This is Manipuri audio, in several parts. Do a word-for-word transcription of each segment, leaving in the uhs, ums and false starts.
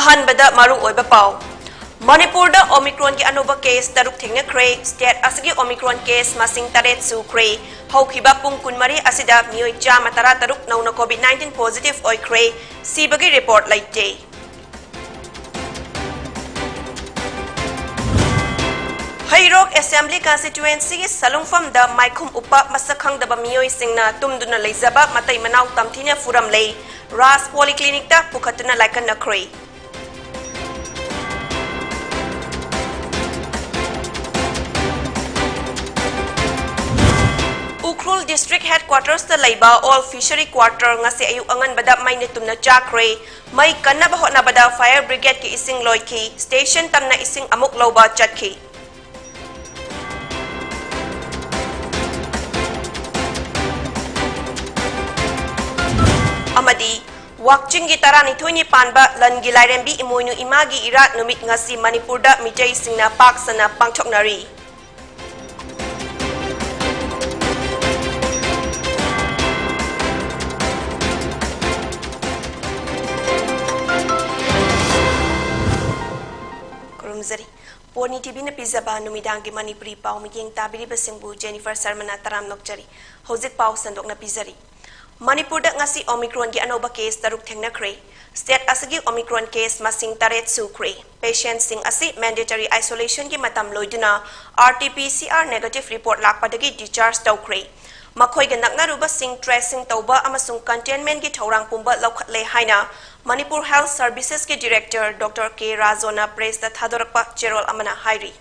ꯑꯍꯥꯟꯕꯗ ꯃꯔꯨ ꯑꯣꯏꯕ ꯄꯥꯎ꯫ ꯃꯅꯤꯄꯨꯔꯗ Omicronꯒꯤ ꯑꯅꯧꯕ case ꯇꯔꯨꯛ ꯊꯦꯡꯅꯈ꯭ꯔꯦ꯫ State ꯑꯁꯤꯒꯤ Omicron case ꯃꯁꯤꯡ ꯇꯔꯦꯠ ꯁꯨꯈ꯭ꯔꯦ꯫ ꯍꯧꯈꯤꯕ ꯄꯨꯡ ꯀꯨꯟꯃꯔꯤ ꯑꯁꯤꯗ ꯃꯤꯑꯣꯏ ꯆꯥꯝꯃ ꯇꯔꯥ ꯇꯔꯨꯛ ꯅꯧꯅ COVID nineteen positive ꯑꯣꯏꯈ꯭ꯔꯦ꯫ ꯁꯤꯕꯒꯤ report ꯂꯩꯇꯦ꯫ ꯍꯩꯔꯣꯛ Assembly Constituencyꯒꯤ ꯁꯂꯨꯡꯐꯝꯗ ꯃꯥꯏꯈꯨꯝ ꯎꯞꯄ ꯃꯁꯛ ꯈꯪꯗꯕ ꯃꯤꯑꯣꯏꯁꯤꯡꯅ ꯇꯨꯝꯗꯨꯅ ꯂꯩꯖꯕ ꯃꯇꯩ ꯃꯅꯥꯎ ꯇꯝꯊꯤꯅ ꯐꯨꯔꯝꯂꯦ꯫ ꯔꯥꯖ Polyclinicꯇ ꯄꯨꯈꯠꯇꯨꯅ ꯂꯥꯏꯀꯠꯅꯈ꯭ꯔꯦ꯫ ꯎꯈ꯭ꯔꯨꯜ District Headquartersꯇ ꯂꯩꯕ All Fishery Quarter ꯉꯁꯤ ꯑꯌꯨꯛ ꯑꯉꯟꯕꯗ ꯃꯩꯅ ꯇꯨꯝꯅ ꯆꯥꯛꯈ꯭ꯔꯦ꯫ ꯃꯩ ꯀꯟꯅꯕ ꯍꯣꯠꯅꯕꯗ Fire Brigadeꯀꯤ ꯏꯁꯤꯡ ꯂꯣꯏꯈꯤ꯫ Station ꯇꯝꯅ ꯏꯁꯤꯡ ꯑꯃꯨꯛ ꯂꯧꯕ ꯆꯠꯈꯤ꯫ ꯑꯃꯗꯤ ꯋꯥꯛꯆꯤꯡꯒꯤ ꯇꯔꯥꯅꯤꯊꯣꯏꯅꯤ ꯄꯥꯟꯕ ꯂꯟꯒꯤ ꯂꯥꯏꯔꯦꯝꯕꯤ ꯏꯃꯣꯏꯅꯨ ꯏꯃꯥꯒꯤ ꯏꯔꯥꯠ ꯅꯨꯃꯤꯠ ꯉꯁꯤ ꯃꯅꯤꯄꯨꯔꯗ ꯃꯤꯇꯩꯁꯤꯡꯅ ꯄꯥꯛ ꯁꯟꯅ ꯄꯥꯡꯊꯣꯛꯅꯔꯤ꯫ ꯈꯨꯔꯨꯝꯖꯔꯤ꯫ ꯄꯣꯅꯤ TVꯅ ꯄꯤꯖꯕ ꯅꯨꯃꯤꯗꯥꯡꯒꯤ ꯃꯅꯤꯄꯨꯔꯤ ꯄꯥꯎ ꯃꯤꯠꯌꯦꯡ ꯇꯥꯕꯤꯔꯤꯕꯁꯤꯡꯕꯨ Jennifer ꯁꯔꯃꯅ ꯇꯔꯥꯝꯅ ꯑꯣꯛꯆꯔꯤ꯫ ꯍꯧꯖꯤꯛ ꯄꯥꯎ ꯁꯟꯗꯣꯛꯅ ꯄꯤꯖꯔꯤ꯫ ꯃꯅꯤꯄꯨꯔꯗ ꯉꯁꯤ Omicronꯒꯤ ꯑꯅꯧꯕ case ꯇꯔꯨꯛ ꯊꯦꯡꯅꯈ꯭ꯔꯦ꯫ State ꯑꯁꯤꯒꯤ Omicron case ꯃꯁꯤꯡ ꯇꯔꯦꯠ ꯁꯨꯈ꯭ꯔꯦ꯫ Patientꯁꯤꯡ ꯑꯁꯤ mandatory isolationꯒꯤ ꯃꯇꯝ ꯂꯣꯏꯗꯨꯅ RT-PCR negative report ꯂꯥꯛꯄꯗꯒꯤ discharge ꯇꯧꯈ꯭ꯔꯦ꯫ ꯃꯈꯣꯏꯒ ꯅꯛꯅꯔꯨꯕꯁꯤꯡ tracing ꯇꯧꯕ ꯑꯃꯁꯨꯡ containmentꯀꯤ ꯊꯧꯔꯥꯡ ꯄꯨꯝꯕ ꯂꯧꯈꯠꯂꯦ ꯍꯥꯏꯅ Manipur Health Servicesꯀꯤ Director Doctor K ꯔꯥꯖꯣꯅ pressꯇ ꯊꯥꯗꯣꯔꯛꯄ ꯆꯦꯔꯣꯜ ꯑꯃꯅ ꯍꯥꯏꯔꯤ꯫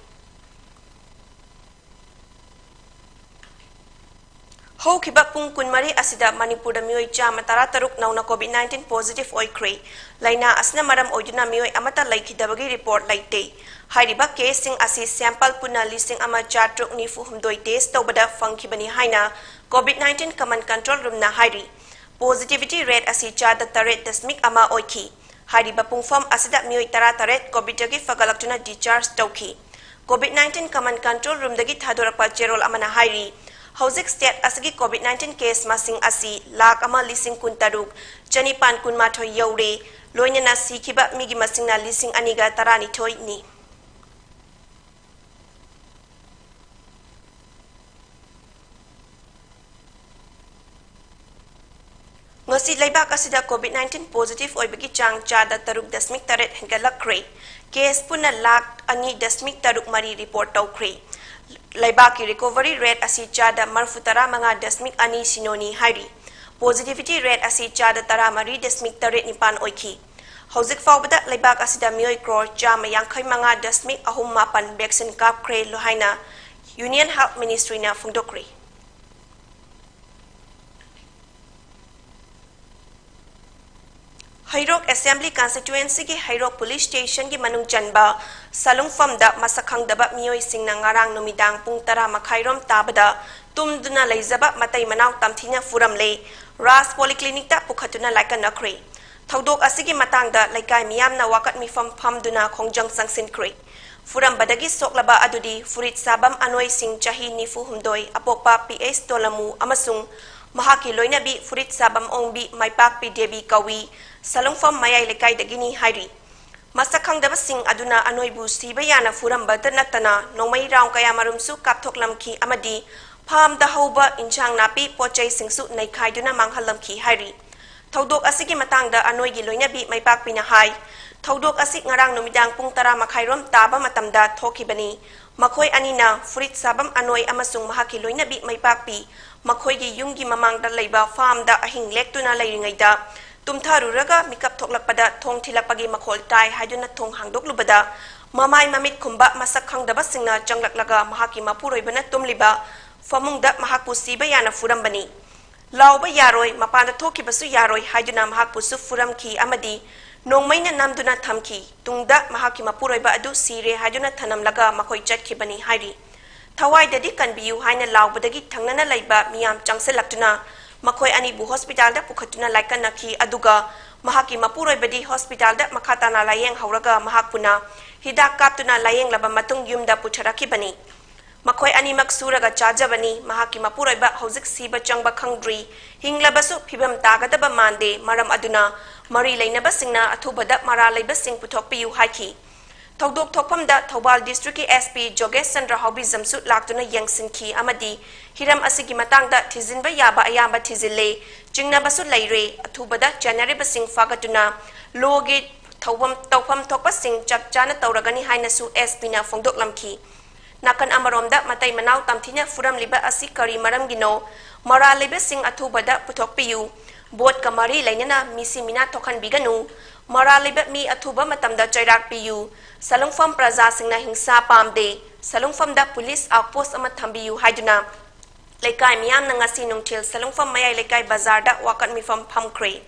ꯍꯧꯈꯤꯕ ꯄꯨꯡ ꯀꯨꯟꯃꯔꯤ ꯑꯁꯤꯗ ꯃꯅꯤꯄꯨꯔꯗ ꯃꯤꯑꯣꯏ ꯆꯥꯝꯃ ꯇꯔꯥ ꯇꯔꯨꯛ ꯅꯧꯅ COVID nineteen positive ꯑꯣꯏꯈ꯭ꯔꯦ꯫ ꯂꯥꯏꯅꯥ ꯑꯁꯤꯅ ꯃꯔꯝ ꯑꯣꯏꯗꯨꯅ ꯃꯤꯑꯣꯏ ꯑꯃꯠꯇ ꯂꯩꯈꯤꯗꯕꯒꯤ report ꯂꯩꯇꯦ꯫ ꯍꯥꯏꯔꯤꯕ caseꯁꯤꯡ ꯑꯁꯤ sample ꯄꯨꯟꯅ ꯂꯤꯁꯤꯡ ꯑꯃ ꯆꯥꯇ꯭ꯔꯨꯛ ꯅꯤꯐꯨ ꯍꯨꯝꯗꯣꯏ test ꯇꯧꯕꯗ ꯐꯪꯈꯤꯕꯅꯤ ꯍꯥꯏꯅ COVID nineteen Command Control Roomꯅ ꯍꯥꯏꯔꯤ꯫ Positivity rate ꯑꯁꯤ ꯆꯥꯗ ꯇꯔꯦꯠ ꯗꯁꯃꯤꯛ ꯑꯃ ꯑꯣꯏꯈꯤ꯫ ꯍꯥꯏꯔꯤꯕ ꯄꯨꯡꯐꯝ ꯑꯁꯤꯗ ꯃꯤꯑꯣꯏ ꯇꯔꯥ ꯇꯔꯦꯠ COVIDꯇꯒꯤ ꯐꯒꯠꯂꯛꯇꯨꯅ discharge ꯇꯧꯈꯤ꯫ COVID nineteen Command Control Roomꯗꯒꯤ ꯊꯥꯗꯣꯔꯛꯄ ꯆꯦꯔꯣꯜ ꯑꯃꯅ ꯍꯥꯏꯔꯤ, ꯍꯧꯖꯤꯛ state ꯑꯁꯤꯒꯤ COVID nineteen case ꯃꯁꯤꯡ ꯑꯁꯤ ꯂꯥꯈ ꯑꯃ ꯂꯤꯁꯤꯡ ꯀꯨꯟꯇꯔꯨꯛ ꯆꯅꯤꯄꯥꯟ ꯀꯨꯟꯃꯥꯊꯣꯏ ꯌꯧꯔꯦ꯫ ꯂꯣꯏꯅꯅ ꯁꯤꯈꯤꯕ ꯃꯤꯒꯤ ꯃꯁꯤꯡꯅ ꯂꯤꯁꯤꯡ ꯑꯅꯤꯒ ꯇꯔꯥꯅꯤꯊꯣꯏꯅꯤ꯫ ꯉꯁꯤ ꯂꯩꯕꯥꯛ ꯑꯁꯤꯗ COVID nineteen positive ꯑꯣꯏꯕꯒꯤ ꯆꯥꯡ ꯆꯥꯗ ꯇꯔꯨꯛ ꯗꯁꯃꯤꯛ ꯇꯔꯦꯠ ꯍꯦꯟꯒꯠꯂꯛꯈ꯭ꯔꯦ꯫ Case ꯄꯨꯟꯅ ꯂꯥꯈ ꯑꯅꯤ ꯗꯁꯃꯤꯛ ꯇꯔꯨꯛ ꯃꯔꯤ report ꯇꯧꯈ꯭ꯔꯦ꯫ ꯂꯩꯕꯥꯛꯀꯤ recovery rate ꯑꯁꯤ ꯆꯥꯗ ꯃꯔꯤꯐꯨ ꯇꯔꯥ ꯃꯉꯥ ꯗꯁꯃꯤꯛ ꯑꯅꯤ ꯁꯤꯅꯣꯅꯤ ꯍꯥꯏꯔꯤ꯫ Positivity rate ꯑꯁꯤ ꯆꯥꯗ ꯇꯔꯥ ꯃꯔꯤ ꯗꯁꯃꯤꯛ ꯇꯔꯦꯠ ꯅꯤꯄꯥꯟ ꯑꯣꯏꯈꯤ꯫ ꯍꯧꯖꯤꯛ ꯐꯥꯎꯕꯗ ꯂꯩꯕꯥꯛ ꯑꯁꯤꯗ ꯃꯤꯑꯣꯏ ꯀ꯭ꯔꯣꯔ ꯆꯥꯝꯃ ꯌꯥꯡꯈꯩ ꯃꯉꯥ ꯗꯁꯃꯤꯛ ꯑꯍꯨꯝ ꯃꯥꯄꯟ vaccine ꯀꯥꯞꯈ꯭ꯔꯦ ꯍꯥꯏꯅ Union Health Ministry ꯅ ꯐꯣꯡꯗꯣꯛꯈ꯭ꯔꯦ꯫ ꯍꯩꯔꯣꯛ Assembly Constituency ꯒꯤ ꯍꯩꯔꯣꯛ Police Station ꯒꯤ ꯃꯅꯨꯡ ꯆꯟꯕ ꯁꯂꯨꯡꯐꯝꯗ ꯃꯁꯛ ꯈꯪꯗꯕ ꯃꯤꯑꯣꯏꯁꯤꯡꯅ ꯉꯔꯥꯡ ꯅꯨꯃꯤꯗꯥꯡ ꯄꯨꯡ ꯇꯔꯥ ꯃꯈꯥꯏꯔꯣꯝ ꯇꯥꯕꯗ ꯇꯨꯝꯗꯨꯅ ꯂꯩꯖꯕ ꯃꯇꯩ ꯃꯅꯥꯎ ꯇꯝꯊꯤꯅ ꯐꯨꯔꯝꯂꯦ꯫ ꯔꯥꯖ Polyclinic ꯇ ꯄꯨꯈꯠꯇꯨꯅ ꯂꯥꯏꯀꯠꯅꯈ꯭ꯔꯦ꯫ ꯊꯧꯗꯣꯛ ꯑꯁꯤꯒꯤ ꯃꯇꯥꯡꯗ ꯂꯩꯀꯥꯏ ꯃꯤꯌꯥꯝꯅ ꯋꯥꯀꯠ ꯃꯤꯐꯝ ꯐꯝꯗꯨꯅ ꯈꯣꯡꯖꯪ ꯆꯪꯁꯤꯟꯈ꯭ꯔꯦ꯫ ꯐꯨꯔꯝꯕꯗꯒꯤ ꯁꯣꯛꯂꯕ ꯑꯗꯨꯗꯤ ꯐꯨꯔꯤꯠ ꯁꯥꯕꯝ ꯑꯅꯣꯏꯁꯤꯡ ꯆꯍꯤ ꯅꯤꯐꯨ ꯍꯨꯝꯗꯣꯏ ꯑꯄꯣꯛꯄ ꯄꯤ ꯑꯩꯆ ꯇꯣꯂꯃꯨ ꯑꯃꯁꯨꯡ ꯃꯍꯥꯛꯀꯤ ꯂꯣꯏꯅꯕꯤ ꯐꯨꯔꯤꯠ ꯁꯥꯕꯝ ꯑꯣꯡꯕꯤ ꯃꯥꯏꯄꯥꯛꯄꯤ ꯗꯦꯕꯤ ꯀꯧꯏ, ꯁꯂꯨꯡꯐꯝ ꯃꯌꯥꯏ ꯂꯩꯀꯥꯏꯗꯒꯤꯅꯤ ꯍꯥꯏꯔꯤ꯫ ꯃꯁꯛ ꯈꯪꯗꯕꯁꯤꯡ ꯑꯗꯨꯅ ꯑꯅꯣꯏꯕꯨ ꯁꯤꯕ ꯌꯥꯅ ꯐꯨꯔꯝꯕꯇ ꯅꯠꯇꯅ ꯅꯣꯡꯃꯩ round ꯀꯌꯥꯃꯔꯨꯝꯁꯨ ꯀꯥꯞꯊꯣꯛꯂꯝꯈꯤ ꯑꯃꯗꯤ farm ꯗ ꯍꯧꯕ ꯏꯟꯁꯥꯡ ꯅꯥꯄꯤ ꯄꯣꯠ ꯆꯩꯁꯤꯡꯁꯨ ꯅꯩꯈꯥꯏꯗꯨꯅ ꯃꯥꯡꯍꯜꯂꯝꯈꯤ ꯍꯥꯏꯔꯤ꯫ ꯊꯧꯗꯣꯛ ꯑꯁꯤꯒꯤ ꯃꯇꯥꯡꯗ ꯑꯅꯣꯏꯒꯤ ꯂꯣꯏꯅꯕꯤ ꯃꯥꯏꯄꯥꯛꯄꯤꯅ ꯍꯥꯏ, ꯊꯧꯗꯣꯛ ꯑꯁꯤ ꯉꯔꯥꯡ ꯅꯨꯃꯤꯗꯥꯡ ꯄꯨꯡ ꯇꯔꯥ ꯃꯈꯥꯏꯔꯣꯝ ꯇꯥꯕ ꯃꯇꯝꯗ ꯊꯣꯛꯈꯤꯕꯅꯤ꯫ ꯃꯈꯣꯏ ꯑꯅꯤꯅ ꯐꯨꯔꯤꯠ ꯁꯥꯕꯝ ꯑꯅꯣꯏ ꯑꯃꯁꯨꯡ ꯃꯍꯥꯛꯀꯤ ꯂꯣꯏꯅꯕꯤ ꯃꯥꯏꯄꯥꯛꯄꯤ ꯃꯈꯣꯏꯒꯤ ꯌꯨꯝꯒꯤ ꯃꯃꯥꯡꯗ ꯂꯩꯕ farm ꯗ ꯑꯍꯤꯡ ꯂꯦꯛꯇꯨꯅ ꯂꯩꯔꯤꯉꯩꯗ ꯇꯨꯝꯊꯔꯨꯔꯒ ꯃꯤꯀꯞ ꯊꯣꯛꯂꯛꯄꯗ ꯊꯣꯡ ꯊꯤꯜꯂꯛꯄꯒꯤ ꯃꯈꯣꯜ ꯇꯥꯏ ꯍꯥꯏꯗꯨꯅ ꯊꯣꯡ ꯍꯥꯡꯗꯣꯛꯂꯨꯕꯗ ꯃꯃꯥꯏ ꯃꯃꯤꯠ ꯈꯨꯝꯕ ꯃꯁꯛ ꯈꯪꯗꯕꯁꯤꯡꯅ ꯆꯪꯂꯛꯂꯒ ꯃꯍꯥꯛꯀꯤ ꯃꯄꯨꯔꯣꯏꯕꯅ ꯇꯨꯝꯂꯤꯕ ꯐꯃꯨꯡꯗ ꯃꯍꯥꯛꯄꯨ ꯁꯤꯕ ꯌꯥꯅ ꯐꯨꯔꯝꯕꯅꯤ꯫ ꯂꯥꯎꯕ ꯌꯥꯔꯣꯏ, ꯃꯄꯥꯟꯗ ꯊꯣꯛꯈꯤꯕꯁꯨ ꯌꯥꯔꯣꯏ ꯍꯥꯏꯗꯨꯅ ꯃꯍꯥꯛꯄꯨꯁꯨ ꯐꯨꯔꯝꯈꯤ ꯑꯃꯗꯤ ꯅꯣꯡꯃꯩꯅ ꯅꯝꯗꯨꯅ ꯊꯝꯈꯤ꯫ ꯇꯨꯡꯗ ꯃꯍꯥꯛꯀꯤ ꯃꯄꯨꯔꯣꯏꯕ ꯑꯗꯨ ꯁꯤꯔꯦ ꯍꯥꯏꯗꯨꯅ ꯊꯅꯝꯂꯒ ꯃꯈꯣꯏ ꯆꯠꯈꯤꯕꯅꯤ ꯍꯥꯏꯔꯤ꯫ ꯊꯋꯥꯏꯗꯗꯤ ꯀꯟꯕꯤꯌꯨ ꯍꯥꯏꯅ ꯂꯥꯎꯕꯗꯒꯤ ꯊꯪꯅꯅ ꯂꯩꯕ ꯃꯤꯌꯥꯝ ꯆꯪꯁꯤꯜꯂꯛꯇꯨꯅ ꯃꯈꯣꯏ ꯑꯅꯤꯕꯨ hospital ꯗ ꯄꯨꯈꯠꯇꯨꯅ ꯂꯥꯏꯀꯠꯅꯈꯤ, ꯑꯗꯨꯒ ꯃꯍꯥꯛꯀꯤ ꯃꯄꯨꯔꯣꯏꯕꯗꯤ hospital ꯗ ꯃꯈꯥ ꯇꯥꯅ ꯂꯥꯌꯦꯡꯍꯧꯔꯒ ꯃꯍꯥꯛꯄꯨꯅ ꯍꯤꯗꯥꯛ ꯀꯥꯞꯇꯨꯅ ꯂꯥꯌꯦꯡꯂꯕ ꯃꯇꯨꯡ ꯌꯨꯝꯗ ꯄꯨꯊꯔꯛꯈꯤꯕꯅꯤ꯫ ꯃꯈꯣꯏ ꯑꯅꯤꯃꯛ ꯁꯨꯔꯒ ꯆꯥꯖꯕꯅꯤ꯫ ꯃꯍꯥꯛꯀꯤ ꯃꯄꯨꯔꯣꯏꯕ ꯍꯧꯖꯤꯛ ꯁꯤꯕ ꯆꯪꯕ ꯈꯪꯗ꯭ꯔꯤ꯫ ꯍꯤꯡꯂꯕꯁꯨ ꯐꯤꯕꯝ ꯇꯥꯒꯗꯕ ꯃꯥꯟꯗꯦ꯫ ꯃꯔꯝ ꯑꯗꯨꯅ ꯃꯔꯤ ꯂꯩꯅꯕꯁꯤꯡꯅ ꯑꯊꯨꯕꯗ ꯃꯔꯥ ꯂꯩꯕꯁꯤꯡ ꯄꯨꯊꯣꯛꯄꯤꯌꯨ ꯍꯥꯏꯈꯤ꯫ ꯊꯧꯗꯣꯛ ꯊꯣꯛꯐꯝꯗ ꯊꯧꯕꯥꯜ district ꯀꯤ S P ꯖꯣꯒꯦꯁ ꯆꯟꯗ꯭ꯔ ꯍꯥꯎꯕꯤꯖꯝꯁꯨ ꯂꯥꯛꯇꯨꯅ ꯌꯦꯡꯁꯤꯟꯈꯤ ꯑꯃꯗꯤ ꯍꯤꯔꯝ ꯑꯁꯤꯒꯤ ꯃꯇꯥꯡꯗ ꯊꯤꯖꯤꯟꯕ ꯌꯥꯕ ꯑꯌꯥꯝꯕ ꯊꯤꯖꯤꯜꯂꯦ꯫ ꯆꯤꯡꯅꯕꯁꯨ ꯂꯩꯔꯦ꯫ ꯑꯊꯨꯕꯗ ꯆꯦꯟꯅꯔꯤꯕꯁꯤꯡ ꯐꯥꯒꯠꯇꯨꯅ law ꯒꯤ ꯊꯧꯐꯝ, ꯇꯧꯐꯝ ꯊꯣꯛꯄꯁꯤꯡ ꯆꯞ ꯆꯥꯅ ꯇꯧꯔꯒꯅꯤ ꯍꯥꯏꯅꯁꯨ S P ꯅ ꯐꯣꯡꯗꯣꯛꯂꯝꯈꯤ꯫ ꯅꯥꯀꯟ ꯑꯃꯔꯣꯝꯗ ꯃꯇꯩ ꯃꯅꯥꯎ ꯇꯝꯊꯤꯅ ꯐꯨꯔꯝꯂꯤꯕ ꯑꯁꯤ ꯀꯔꯤ ꯃꯔꯝꯒꯤꯅꯣ? ꯃꯔꯥꯜ ꯂꯩꯕꯁꯤꯡ ꯑꯊꯨꯕꯗ ꯄꯨꯊꯣꯛꯄꯤꯌꯨ꯫ ꯚꯣꯠꯀ ꯃꯔꯤ ꯂꯩꯅꯅ ꯃꯤꯁꯤ ꯃꯤꯅꯥ ꯊꯣꯛꯍꯟꯕꯤꯒꯅꯨ꯫ ꯃꯔꯥꯜ ꯂꯩꯕ ꯃꯤ ꯑꯊꯨꯕ ꯃꯇꯝꯗ ꯆꯩꯔꯥꯛ ꯄꯤꯌꯨ꯫ ꯁꯂꯨꯡꯐꯝ ꯄ꯭ꯔꯖꯥꯁꯤꯡꯅ ꯍꯤꯡꯁꯥ ꯄꯥꯝꯗꯦ꯫ ꯁꯂꯨꯡꯐꯝꯗ police outpost ꯑꯃ ꯊꯝꯕꯤꯌꯨ ꯍꯥꯏꯗꯨꯅ ꯂꯩꯀꯥꯏ ꯃꯤꯌꯥꯝꯅ ꯉꯁꯤ ꯅꯨꯡꯊꯤꯜ ꯁꯂꯨꯡꯐꯝ ꯃꯌꯥꯏ ꯂꯩꯀꯥꯏ ꯕꯖꯥꯔꯗ ꯋꯥꯀꯠ ꯃꯤꯐꯝ ꯐꯝꯈ꯭ꯔꯦ꯫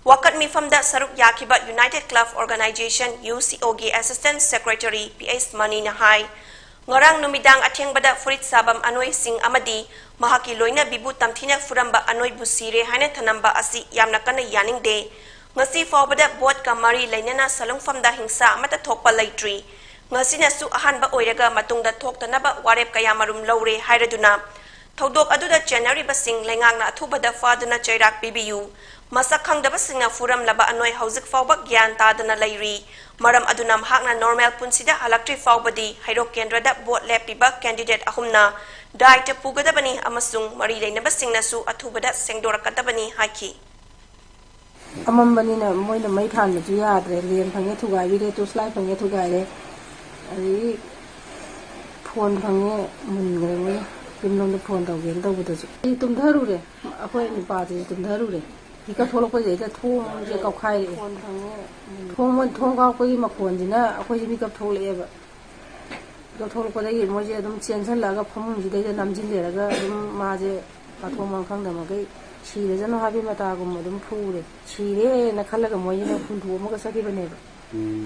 ꯋꯥꯀꯠ ꯃꯤꯐꯝꯗ ꯁꯔꯨꯛ ꯌꯥꯈꯤꯕ United Club Organisation, U C O ꯒꯤ Assistant Secretary P H ꯃꯅꯤꯅ ꯍꯥꯏ, ꯉꯔꯥꯡ ꯅꯨꯃꯤꯗꯥꯡ ꯑꯊꯦꯡꯕꯗ ꯐꯨꯔꯤꯠ ꯁꯥꯐꯝ ꯑꯅꯣꯏꯁꯤꯡ ꯑꯃꯗꯤ ꯃꯍꯥꯛꯀꯤ ꯂꯣꯏꯅꯕꯤꯕꯨ ꯇꯝꯊꯤꯅ ꯐꯨꯔꯝꯕ ꯑꯅꯣꯏꯕꯨ ꯁꯤꯔꯦ ꯍꯥꯏꯅ ꯊꯅꯝꯕ ꯑꯁꯤ ꯌꯥꯝꯅ ꯀꯟꯅ ꯌꯥꯅꯤꯡꯗꯦ꯫ ꯉꯁꯤ ꯐꯥꯎꯕꯗ ꯚꯣꯠꯀ ꯃꯔꯤ ꯂꯩꯅꯅ ꯁꯂꯨꯡꯐꯝꯗ ꯍꯤꯡꯁꯥ ꯑꯃꯠꯇ ꯊꯣꯛꯄ ꯂꯩꯇ꯭ꯔꯤ꯫ ꯉꯁꯤꯅꯁꯨ ꯑꯍꯥꯟꯕ ꯑꯣꯏꯔꯒ ꯃꯇꯨꯡꯗ ꯊꯣꯛꯇꯅꯕ ꯋꯥꯔꯦꯞ ꯀꯌꯥꯃꯔꯨꯝ ꯂꯧꯔꯦ ꯍꯥꯏꯔꯗꯨꯅ ꯊꯧꯗꯣꯛ ꯑꯗꯨꯗ ꯆꯦꯟꯅꯔꯤꯕꯁꯤꯡ ꯂꯩꯉꯥꯛꯅ ꯑꯊꯨꯕꯗ ꯐꯥꯗꯨꯅ ꯆꯩꯔꯥꯛ ꯄꯤꯕꯤꯌꯨ꯫ ꯃꯁꯛ ꯈꯪꯗꯕꯁꯤꯡꯅ ꯐꯨꯔꯝꯂꯕ ꯑꯅꯣꯏ ꯍꯧꯖꯤꯛ ꯐꯥꯎꯕ ꯒ꯭ꯌꯥꯟ ꯇꯥꯗꯅ ꯂꯩꯔꯤ꯫ ꯃꯔꯝ ꯑꯗꯨꯅ ꯃꯍꯥꯛꯅ normal ꯄꯨꯟꯁꯤꯗ ꯍꯜꯂꯛꯇ꯭ꯔꯤ ꯐꯥꯎꯕꯗꯤ ꯍꯩꯔꯣꯛ ꯀꯦꯟꯗ꯭ꯔꯗ ꯚꯣꯠ ꯂꯦꯞꯄꯤꯕ candidate ꯑꯍꯨꯝꯅ ꯗꯥꯏꯇ ꯄꯨꯒꯗꯕꯅꯤ ꯑꯃꯁꯨꯡ ꯃꯔꯤ ꯂꯩꯅꯕꯁꯤꯡꯅꯁꯨ ꯑꯊꯨꯕꯗ ꯁꯦꯡꯗꯣꯔꯛꯀꯗꯕꯅꯤ ꯍꯥꯏꯈꯤ꯫ ꯑꯃꯝꯕꯅꯤꯅ ꯃꯣꯏꯅ ꯃꯩ ꯊꯥꯟꯕꯁꯨ ꯌꯥꯗ꯭ꯔꯦ꯫ ꯂꯦꯝ ꯐꯪꯉꯦ ꯊꯨꯒꯥꯏꯕꯤꯔꯦ, ꯇꯣꯔꯁ ꯂꯥꯏꯠ ꯐꯪꯉꯦ ꯊꯨꯒꯥꯏꯔꯦ, ꯑꯗꯒꯤ ꯐꯣꯟ ꯐꯪꯉꯦ ꯃꯨꯟꯈ꯭ꯔꯦ꯫ ꯃꯣꯏꯅ ꯌꯨꯝꯂꯣꯝꯗ ꯐꯣꯟ ꯇꯧꯒꯦꯅ ꯇꯧꯕꯗꯁꯨ ꯑꯩ ꯇꯨꯝꯊꯔꯨꯔꯦ꯫ ꯑꯩꯈꯣꯏ ꯅꯨꯄꯥꯗꯨꯁꯨ ꯇꯨꯝꯊꯔꯨꯔꯦ꯫ ꯃꯤꯀꯞ ꯊꯣꯛꯂꯛꯄꯁꯦ ꯍꯦꯛꯇ ꯊꯣꯡꯁꯦ ꯀꯧꯈꯥꯏꯔꯛꯑꯦ꯫ ꯊꯣꯡ ꯊꯣꯡ ꯀꯥꯎꯔꯛꯄꯒꯤ ꯃꯈꯣꯟꯁꯤꯅ ꯑꯩꯈꯣꯏꯁꯦ ꯃꯤꯀꯞ ꯊꯣꯛꯂꯛꯑꯦꯕ꯫ ꯃꯤꯀꯞ ꯊꯣꯛꯂꯛꯄꯗꯒꯤ ꯃꯣꯏꯁꯦ ꯑꯗꯨꯝ ꯆꯦꯟꯁꯤꯜꯂꯛꯑꯒ ꯐꯃꯨꯡꯁꯤꯗꯩꯗ ꯅꯝꯁꯤꯜꯂꯦꯔꯒ ꯑꯗꯨꯝ ꯃꯥꯁꯦ ꯃꯊꯣꯡ ꯃꯔꯝ ꯈꯪꯗꯕ ꯃꯈꯩ ꯁꯤꯔꯖꯅꯨ ꯍꯥꯏꯕꯒꯤ ꯃꯇꯥꯒꯨꯝꯕ ꯑꯗꯨꯝ ꯐꯨꯔꯦ꯫ ꯁꯤꯔꯦꯅ ꯈꯜꯂꯒ ꯃꯣꯏꯁꯤꯅ ꯍꯨꯟꯗꯣꯛꯑꯝꯃꯒ ꯆꯠꯈꯤꯕꯅꯦꯕ꯫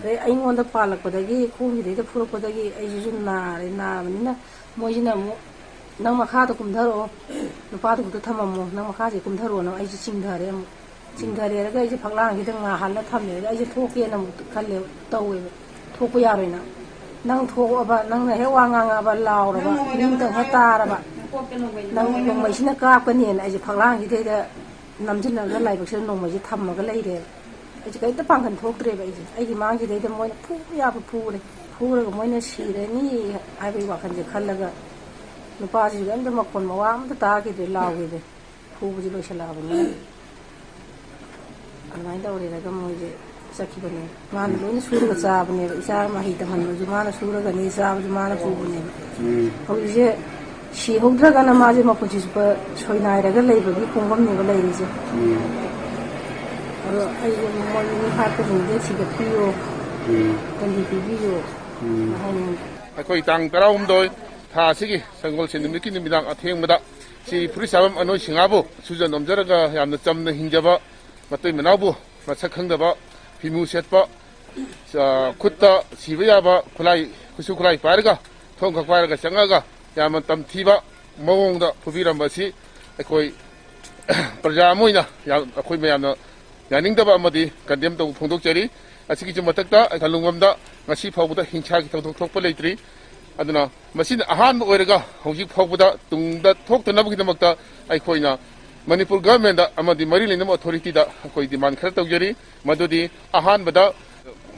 ꯑꯗꯩ ꯑꯩꯉꯣꯟꯗ ꯄꯥꯜꯂꯛꯄꯗꯒꯤ ꯈꯣꯡꯁꯤꯗꯩꯗ ꯐꯨꯔꯛꯄꯗꯒꯤ ꯑꯩꯁꯤꯁꯨ ꯅꯥꯔꯦ꯫ ꯅꯥꯕꯅꯤꯅ ꯃꯣꯏꯁꯤꯅ ꯑꯃꯨꯛ "ꯅꯪ ꯃꯈꯥꯗ ꯀꯨꯝꯊꯔꯛꯑꯣ, ꯅꯨꯄꯥꯗꯨ ꯈꯛꯇ ꯊꯝꯃꯝꯃꯣ, ꯅꯪ ꯃꯈꯥꯁꯦ ꯀꯨꯝꯊꯔꯛꯑꯣꯅ" ꯑꯩꯁꯦ ꯆꯤꯡꯊꯔꯦ꯫ ꯑꯃꯨꯛ ꯆꯤꯡꯊꯔꯦꯔꯒ ꯑꯩꯁꯦ ꯐꯛꯂꯥꯡꯁꯤꯗ ꯉꯥꯍꯜꯂ ꯊꯝꯃꯦ꯫ ꯑꯗ ꯑꯩꯁꯦ ꯊꯣꯛꯀꯦꯅ ꯑꯃꯨꯛ ꯈꯜꯂꯦ, ꯇꯧꯋꯦꯕ, ꯊꯣꯛꯄ ꯌꯥꯔꯣꯏꯅ꯫ ꯅꯪ ꯊꯣꯛꯑꯕ, ꯅꯪꯅ ꯍꯦꯛ ꯋꯥ ꯉꯥꯡꯉꯛꯑꯕ, ꯂꯥꯎꯔꯕ, ꯃꯤ ꯑꯃꯇꯪ ꯍꯦꯛ ꯇꯥꯔꯕ, ꯅꯪ ꯅꯣꯡꯃꯩꯁꯤꯅ ꯀꯥꯞꯀꯅꯤꯅ ꯑꯩꯁꯦ ꯐꯛꯂꯥꯡꯁꯤꯗꯩꯗ ꯅꯝꯁꯤꯜꯂꯒ ꯂꯥꯏꯕꯛꯁꯤꯗ ꯅꯣꯡꯃꯩꯁꯦ ꯊꯝꯃꯒ ꯂꯩꯔꯦꯕ꯫ ꯑꯩꯁꯦ ꯀꯔꯤꯝꯇ ꯄꯥꯡꯒꯜ ꯊꯣꯛꯇ꯭ꯔꯦꯕ꯫ ꯑꯩꯁꯦ ꯑꯩꯒꯤ ꯃꯥꯡꯁꯤꯗꯩꯗ ꯃꯣꯏꯅ ꯐꯨꯕ ꯌꯥꯕ ꯐꯨꯔꯦ, ꯐꯨꯔꯒ ꯃꯣꯏꯅ ꯁꯤꯔꯅꯤ ꯍꯥꯏꯕꯒꯤ ꯋꯥꯈꯜꯁꯦ ꯈꯜꯂꯒ ꯅꯨꯄꯥꯁꯤꯁꯨ ꯀꯔꯤꯝꯇ ꯃꯈꯣꯟ ꯃꯋꯥ ꯑꯃꯇ ꯇꯥꯈꯤꯗ꯭ꯔꯦ, ꯂꯥꯎꯈꯤꯗ꯭ꯔꯦ꯫ ꯐꯨꯕꯁꯦ ꯂꯣꯏꯁꯤꯜꯂꯛꯑꯕꯅꯤꯅ ꯑꯗꯨꯃꯥꯏꯅ ꯇꯧꯔꯦꯔꯒ ꯃꯣꯏꯁꯦ ꯆꯠꯈꯤꯕꯅꯦ꯫ ꯃꯥꯅ ꯂꯣꯏꯅ ꯁꯨꯔꯒ ꯆꯥꯕꯅꯦꯕ꯫ ꯏꯆꯥ ꯃꯍꯩ ꯇꯝꯍꯟꯕꯁꯨ ꯃꯥꯅ ꯁꯨꯔꯒꯅꯤ, ꯆꯥꯕꯁꯨ ꯃꯥꯅ ꯄꯨꯕꯅꯦꯕ꯫ ꯎꯝ꯫ ꯍꯧꯖꯤꯛꯁꯦ ꯁꯤꯍꯧꯗ꯭ꯔꯒꯅ ꯃꯥꯁꯦ ꯃꯄꯨꯟꯁꯤ ꯆꯨꯞꯄ ꯁꯣꯏꯅꯥꯏꯔꯒ ꯂꯩꯕꯒꯤ ꯈꯣꯡꯐꯝꯅꯦꯕ ꯂꯩꯔꯤꯁꯦ꯫ ꯎꯝ꯫ ꯑꯗꯣ ꯑꯩꯁꯦ ꯃꯣꯏ ꯃꯤ ꯍꯥꯠꯄꯁꯤꯡꯁꯦ ꯊꯤꯒꯠꯄꯤꯌꯣ, ꯎꯝ꯫ ꯗꯟꯗꯤ ꯄꯤꯕꯤꯌꯣ ꯎꯝ꯫ ꯍꯥꯏꯅꯤꯡꯉꯤ꯫ ꯑꯩꯈꯣꯏ ꯇꯥꯡ ꯇꯔꯥꯍꯨꯝꯗꯣꯏ ꯊꯥ ꯑꯁꯤꯒꯤ ꯁꯒꯣꯜꯁꯦꯟ ꯅꯨꯃꯤꯠꯀꯤ ꯅꯨꯃꯤꯗꯥꯡ ꯑꯊꯦꯡꯕꯗ ꯁꯤ ꯐꯨꯔꯤꯠ ꯆꯥꯐꯝ ꯑꯅꯣꯏ ꯁꯤꯡꯍꯥꯕꯨ ꯁꯨꯖ ꯅꯣꯝꯖꯔꯒ ꯌꯥꯝꯅ ꯆꯝꯅ ꯍꯤꯡꯖꯕ ꯃꯇꯩ ꯃꯅꯥꯎꯕꯨ ꯃꯁꯛ ꯈꯪꯗꯕ ꯐꯤꯃꯨ ꯁꯦꯠꯄ, ꯑ, ꯈꯨꯠꯇ ꯁꯤꯕ ꯌꯥꯕ ꯈꯨꯠꯂꯥꯏ, ꯈꯨꯠꯁꯨ ꯈꯨꯠꯂꯥꯏ ꯄꯥꯏꯔꯒ, ꯊꯣꯡꯈꯛ ꯄꯥꯏꯔꯒ ꯆꯪꯉꯒ ꯌꯥꯝꯅ ꯇꯝꯊꯤꯕ ꯃꯑꯣꯡꯗ ꯐꯨꯕꯤꯔꯝꯕ ꯑꯁꯤ ꯑꯩꯈꯣꯏ ꯄ꯭ꯔꯖꯥ ꯑꯃ ꯑꯣꯏꯅ ꯌꯥꯝ, ꯑꯩꯈꯣꯏ ꯃꯌꯥꯝꯅ ꯌꯥꯅꯤꯡꯗꯕ ꯑꯃꯗꯤ condemn ꯇꯧꯕ ꯐꯣꯡꯗꯣꯛꯆꯔꯤ꯫ ꯑꯁꯤꯒꯤꯁꯨ ꯃꯊꯛꯇ ꯊꯂꯨꯡꯕꯝꯗ ꯉꯁꯤ ꯐꯥꯎꯕꯗ ꯍꯤꯡꯁꯥꯒꯤ ꯊꯧꯗꯣꯛ ꯊꯣꯛꯄ ꯂꯩꯇ꯭ꯔꯤ꯫ ꯑꯗꯨꯅ ꯃꯁꯤꯅ ꯑꯍꯥꯟꯕ ꯑꯣꯏꯔꯒ ꯍꯧꯖꯤꯛ ꯐꯥꯎꯕꯗ ꯇꯨꯡꯗ ꯊꯣꯛꯇꯅꯕꯒꯤꯗꯃꯛꯇ ꯑꯩꯈꯣꯏꯅ ꯃꯅꯤꯄꯨꯔ government ꯑꯃꯗꯤ ꯃꯔꯤ ꯂꯩꯅꯕ authority ꯗ ꯑꯩꯈꯣꯏ demand ꯈꯔ ꯇꯧꯖꯔꯤ꯫ ꯃꯗꯨꯗꯤ ꯑꯍꯥꯟꯕꯗ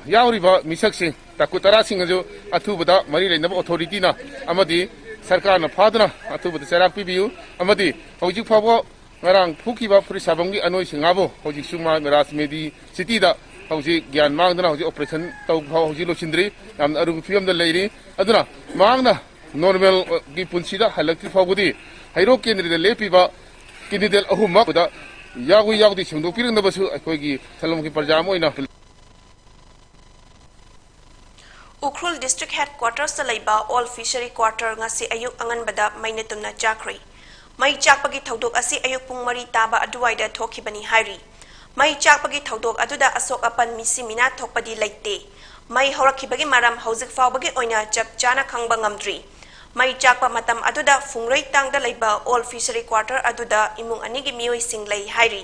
ꯌꯥꯎꯔꯤꯕ ꯃꯤꯁꯛꯁꯤꯡ ꯇꯥꯀꯨ ꯇꯔꯥꯁꯤꯡ ꯑꯗꯨ ꯑꯊꯨꯕꯗ ꯃꯔꯤ ꯂꯩꯅꯕ authority ꯅ ꯑꯃꯗꯤ ꯁꯔꯀꯥꯔꯅ ꯐꯥꯗꯨꯅ ꯑꯊꯨꯕꯗ ꯆꯩꯔꯥꯛ ꯄꯤꯕꯤꯌꯨ꯫ ꯑꯃꯗꯤ ꯍꯧꯖꯤꯛ ꯐꯥꯎꯕ ꯉꯔꯥꯡ ꯐꯨꯈꯤꯕ ꯐꯨꯔꯤꯠ ꯁꯥꯐꯝꯒꯤ ꯑꯅꯣꯏ ꯁꯤꯡꯍꯥꯕꯨ ꯍꯧꯖꯤꯛꯁꯨ ꯃꯥ ꯔꯥꯖꯃꯦꯗꯤ city ꯗ ꯍꯧꯖꯤꯛ ꯒ꯭ꯌꯥꯟ ꯃꯥꯡꯗꯅ ꯍꯧꯖꯤꯛ operation ꯇꯧꯕ ꯐꯥꯎ ꯍꯧꯖꯤꯛ ꯂꯣꯏꯁꯤꯟꯗ꯭ꯔꯤ꯫ ꯌꯥꯝꯅ ꯑꯔꯨꯕ ꯐꯤꯕꯝꯗ ꯂꯩꯔꯤ꯫ ꯑꯗꯨꯅ ꯃꯍꯥꯛꯅ normal ꯒꯤ ꯄꯨꯟꯁꯤꯗ ꯍꯜꯂꯛꯇ꯭ꯔꯤ ꯐꯥꯎꯕꯗꯤ ꯍꯩꯔꯣꯛ ꯀꯦꯟꯗ꯭ꯔꯗ ꯂꯦꯞꯄꯤꯕ candidate ꯑꯍꯨꯝꯃꯛ ꯌꯥꯎꯏ ꯌꯥꯎꯗꯦ ꯁꯦꯡꯗꯣꯛꯄꯤꯔꯛꯅꯕꯁꯨ ꯑꯩꯈꯣꯏꯒꯤ ꯊꯂꯝꯒꯤ ꯄ꯭ꯔꯖꯥ ꯑꯃ ꯑꯣꯏꯅ ꯎꯈ꯭ꯔꯨꯜ district headquarters ꯇ ꯂꯩꯕ old fishery quarter ꯉꯁꯤ ꯑꯌꯨꯛ ꯑꯉꯟꯕꯗ ꯃꯩꯅ ꯇꯨꯝꯅ ꯆꯥꯛꯈ꯭ꯔꯦ꯫ ꯃꯩ ꯆꯥꯛꯄꯒꯤ ꯊꯧꯗꯣꯛ ꯑꯁꯤ ꯑꯌꯨꯛ ꯄꯨꯡ ꯃꯔꯤ ꯇꯥꯕ ꯑꯗꯨꯋꯥꯏꯗ ꯊꯣꯛꯈꯤꯕꯅꯤ ꯍꯥꯏꯔꯤ꯫ ꯃꯩ ꯆꯥꯛꯄꯒꯤ ꯊꯧꯗꯣꯛ ꯑꯗꯨꯗ ꯑꯁꯣꯛ ꯑꯄꯟ ꯃꯤꯁꯤ ꯃꯤꯅꯥ ꯊꯣꯛꯄꯗꯤ ꯂꯩꯇꯦ꯫ ꯃꯩ ꯍꯧꯔꯛꯈꯤꯕꯒꯤ ꯃꯔꯝ ꯍꯧꯖꯤꯛ ꯐꯥꯎꯕꯒꯤ ꯑꯣꯏꯅ ꯆꯞ ꯆꯥꯅ ꯈꯪꯕ ꯉꯝꯗ꯭ꯔꯤ꯫ ꯃꯩ ꯆꯥꯛꯄ ꯃꯇꯝ ꯑꯗꯨꯗ ꯐꯨꯡꯔꯩꯇꯥꯡꯗ ꯂꯩꯕ old fishery quarter ꯑꯗꯨꯗ ꯏꯃꯨꯡ ꯑꯅꯤꯒꯤ ꯃꯤꯑꯣꯏꯁꯤꯡ ꯂꯩ ꯍꯥꯏꯔꯤ꯫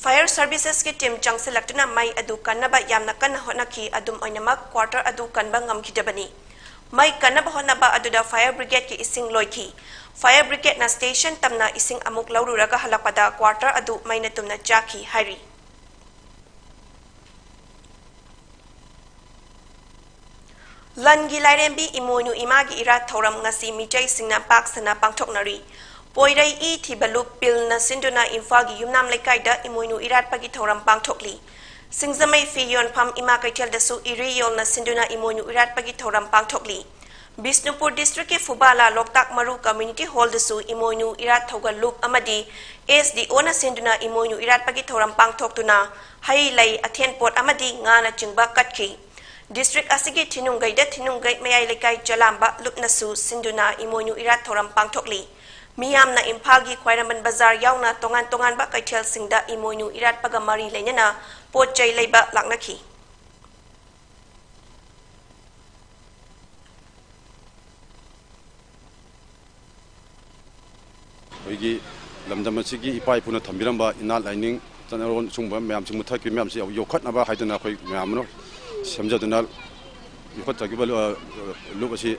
Fire services ꯀꯤ team ꯆꯪꯁꯤꯜꯂꯛꯇꯨꯅ ꯃꯩ ꯑꯗꯨ ꯀꯟꯅꯕ ꯌꯥꯝꯅ ꯀꯟꯅ ꯍꯣꯠꯅꯈꯤ꯫ ꯑꯗꯨꯝ ꯑꯣꯏꯅꯃꯛ quarter ꯑꯗꯨ ꯀꯟꯕ ꯉꯝꯈꯤꯗꯕꯅꯤ꯫ ꯃꯩ ꯀꯟꯅꯕ ꯍꯣꯠꯅꯕ ꯑꯗꯨꯗ fire brigadeꯀꯤ ꯏꯁꯤꯡ ꯂꯣꯏꯈꯤ꯫ Fire brigadeꯅ station ꯇꯝꯅ ꯏꯁꯤꯡ ꯑꯃꯨꯛ ꯂꯧꯔꯨꯔꯒ ꯍꯜꯂꯛꯄꯗ quarter ꯑꯗꯨ ꯃꯩꯅ ꯇꯨꯝꯅ ꯆꯥꯛꯈꯤ ꯍꯥꯏꯔꯤ꯫ ꯂꯟꯒꯤ ꯂꯥꯏꯔꯦꯝꯕꯤ ꯏꯃꯣꯏꯅꯨ ꯏꯃꯥꯒꯤ ꯏꯔꯥꯠ ꯊꯧꯔꯝ ꯉꯁꯤ ꯃꯤꯇꯩꯁꯤꯡꯅ ꯄꯥꯛ ꯁꯟꯅ ꯄꯥꯡꯊꯣꯛꯅꯔꯤ꯫ ꯄꯣꯏꯔꯩ ꯏ ꯊꯤꯕ ꯂꯨꯞ ꯄꯤꯜꯅ ꯁꯤꯟꯗꯨꯅ ꯏꯝꯐꯥꯜꯒꯤ ꯌꯨꯝꯅꯥꯝ ꯂꯩꯀꯥꯏꯗ ꯏꯃꯣꯏꯅꯨ ꯏꯔꯥꯠꯄꯒꯤ ꯊꯧꯔꯝ ꯄꯥꯡꯊꯣꯛꯂꯤ꯫ ꯁꯤꯡꯖꯃꯩ ꯐꯤ ꯌꯣꯟꯐꯝ ꯏꯃꯥ ꯀꯩꯊꯦꯜꯗꯁꯨ ꯏꯔꯤ ꯌꯣꯜꯅ ꯁꯤꯟꯗꯨꯅ ꯏꯃꯣꯏꯅꯨ ꯏꯔꯥꯠꯄꯒꯤ ꯊꯧꯔꯝ ꯄꯥꯡꯊꯣꯛꯂꯤ꯫ ꯕꯤꯁꯅꯨꯄꯨꯔ districtꯀꯤ ꯐꯨꯕꯥꯂꯥ ꯂꯣꯛꯇꯥꯛ ꯃꯔꯨ community hallꯗꯁꯨ ꯏꯃꯣꯏꯅꯨ ꯏꯔꯥꯠ ꯊꯧꯒꯜ ꯂꯨꯞ ꯑꯃꯗꯤ SDOꯅ ꯁꯤꯟꯗꯨꯅ ꯏꯃꯣꯏꯅꯨ ꯏꯔꯥꯠꯄꯒꯤ ꯊꯧꯔꯝ ꯄꯥꯡꯊꯣꯛꯇꯨꯅ ꯍꯩ ꯂꯩ, ꯑꯊꯦꯟ ꯄꯣꯠ ꯑꯃꯗꯤ ꯉꯥꯅꯆꯤꯡꯕ ꯀꯠꯈꯤ꯫ District ꯑꯁꯤꯒꯤ ꯊꯤꯅꯨꯡꯒꯩꯗ ꯊꯤꯅꯨꯡꯒꯩ ꯃꯌꯥꯏ ꯂꯩꯀꯥꯏ ꯆꯂꯥꯝꯕ ꯂꯨꯞꯅꯁꯨ ꯁꯤꯟꯗꯨꯅ ꯏꯃꯣꯏꯅꯨ ꯏꯔꯥꯠ ꯊꯧꯔꯝ ꯄꯥꯡꯊꯣꯛꯂꯤ꯫ ꯃꯤꯌꯥꯝꯅ ꯏꯝꯐꯥꯜꯒꯤ ꯈ꯭ꯋꯥꯏꯔꯝꯕꯟ ꯕꯖꯥꯔ ꯌꯥꯎꯅ ꯇꯣꯉꯥꯟ ꯇꯣꯉꯥꯟꯕ ꯀꯩꯊꯦꯜꯁꯤꯡꯗ ꯏꯃꯣꯏꯅꯨ ꯏꯔꯥꯠꯄꯒ ꯃꯔꯤ ꯂꯩꯅꯅ ꯄꯣꯠ ꯆꯩ ꯂꯩꯕ ꯂꯥꯛꯅꯈꯤ꯫ ꯑꯩꯈꯣꯏꯒꯤ ꯂꯝꯗꯝ ꯑꯁꯤꯒꯤ ꯏꯄꯥ ꯏꯄꯨꯅ ꯊꯝꯕꯤꯔꯝꯕ ꯏꯅꯥꯠ ꯂꯥꯏꯅꯤꯡ ꯆꯠꯅꯔꯣꯟ ꯁꯨꯝꯕ ꯃꯌꯥꯝꯁꯤ ꯃꯨꯠꯊꯠꯈꯤꯕ ꯃꯌꯥꯝꯁꯤ ꯌꯣꯛꯈꯠꯅꯕ ꯍꯥꯏꯗꯨꯅ ꯑꯩꯈꯣꯏ ꯃꯌꯥꯝ ꯑꯃ ꯁꯦꯝꯖꯗꯨꯅ ꯌꯣꯛꯈꯠꯆꯈꯤꯕ, ꯑ, ꯂꯨꯞ ꯑꯁꯤ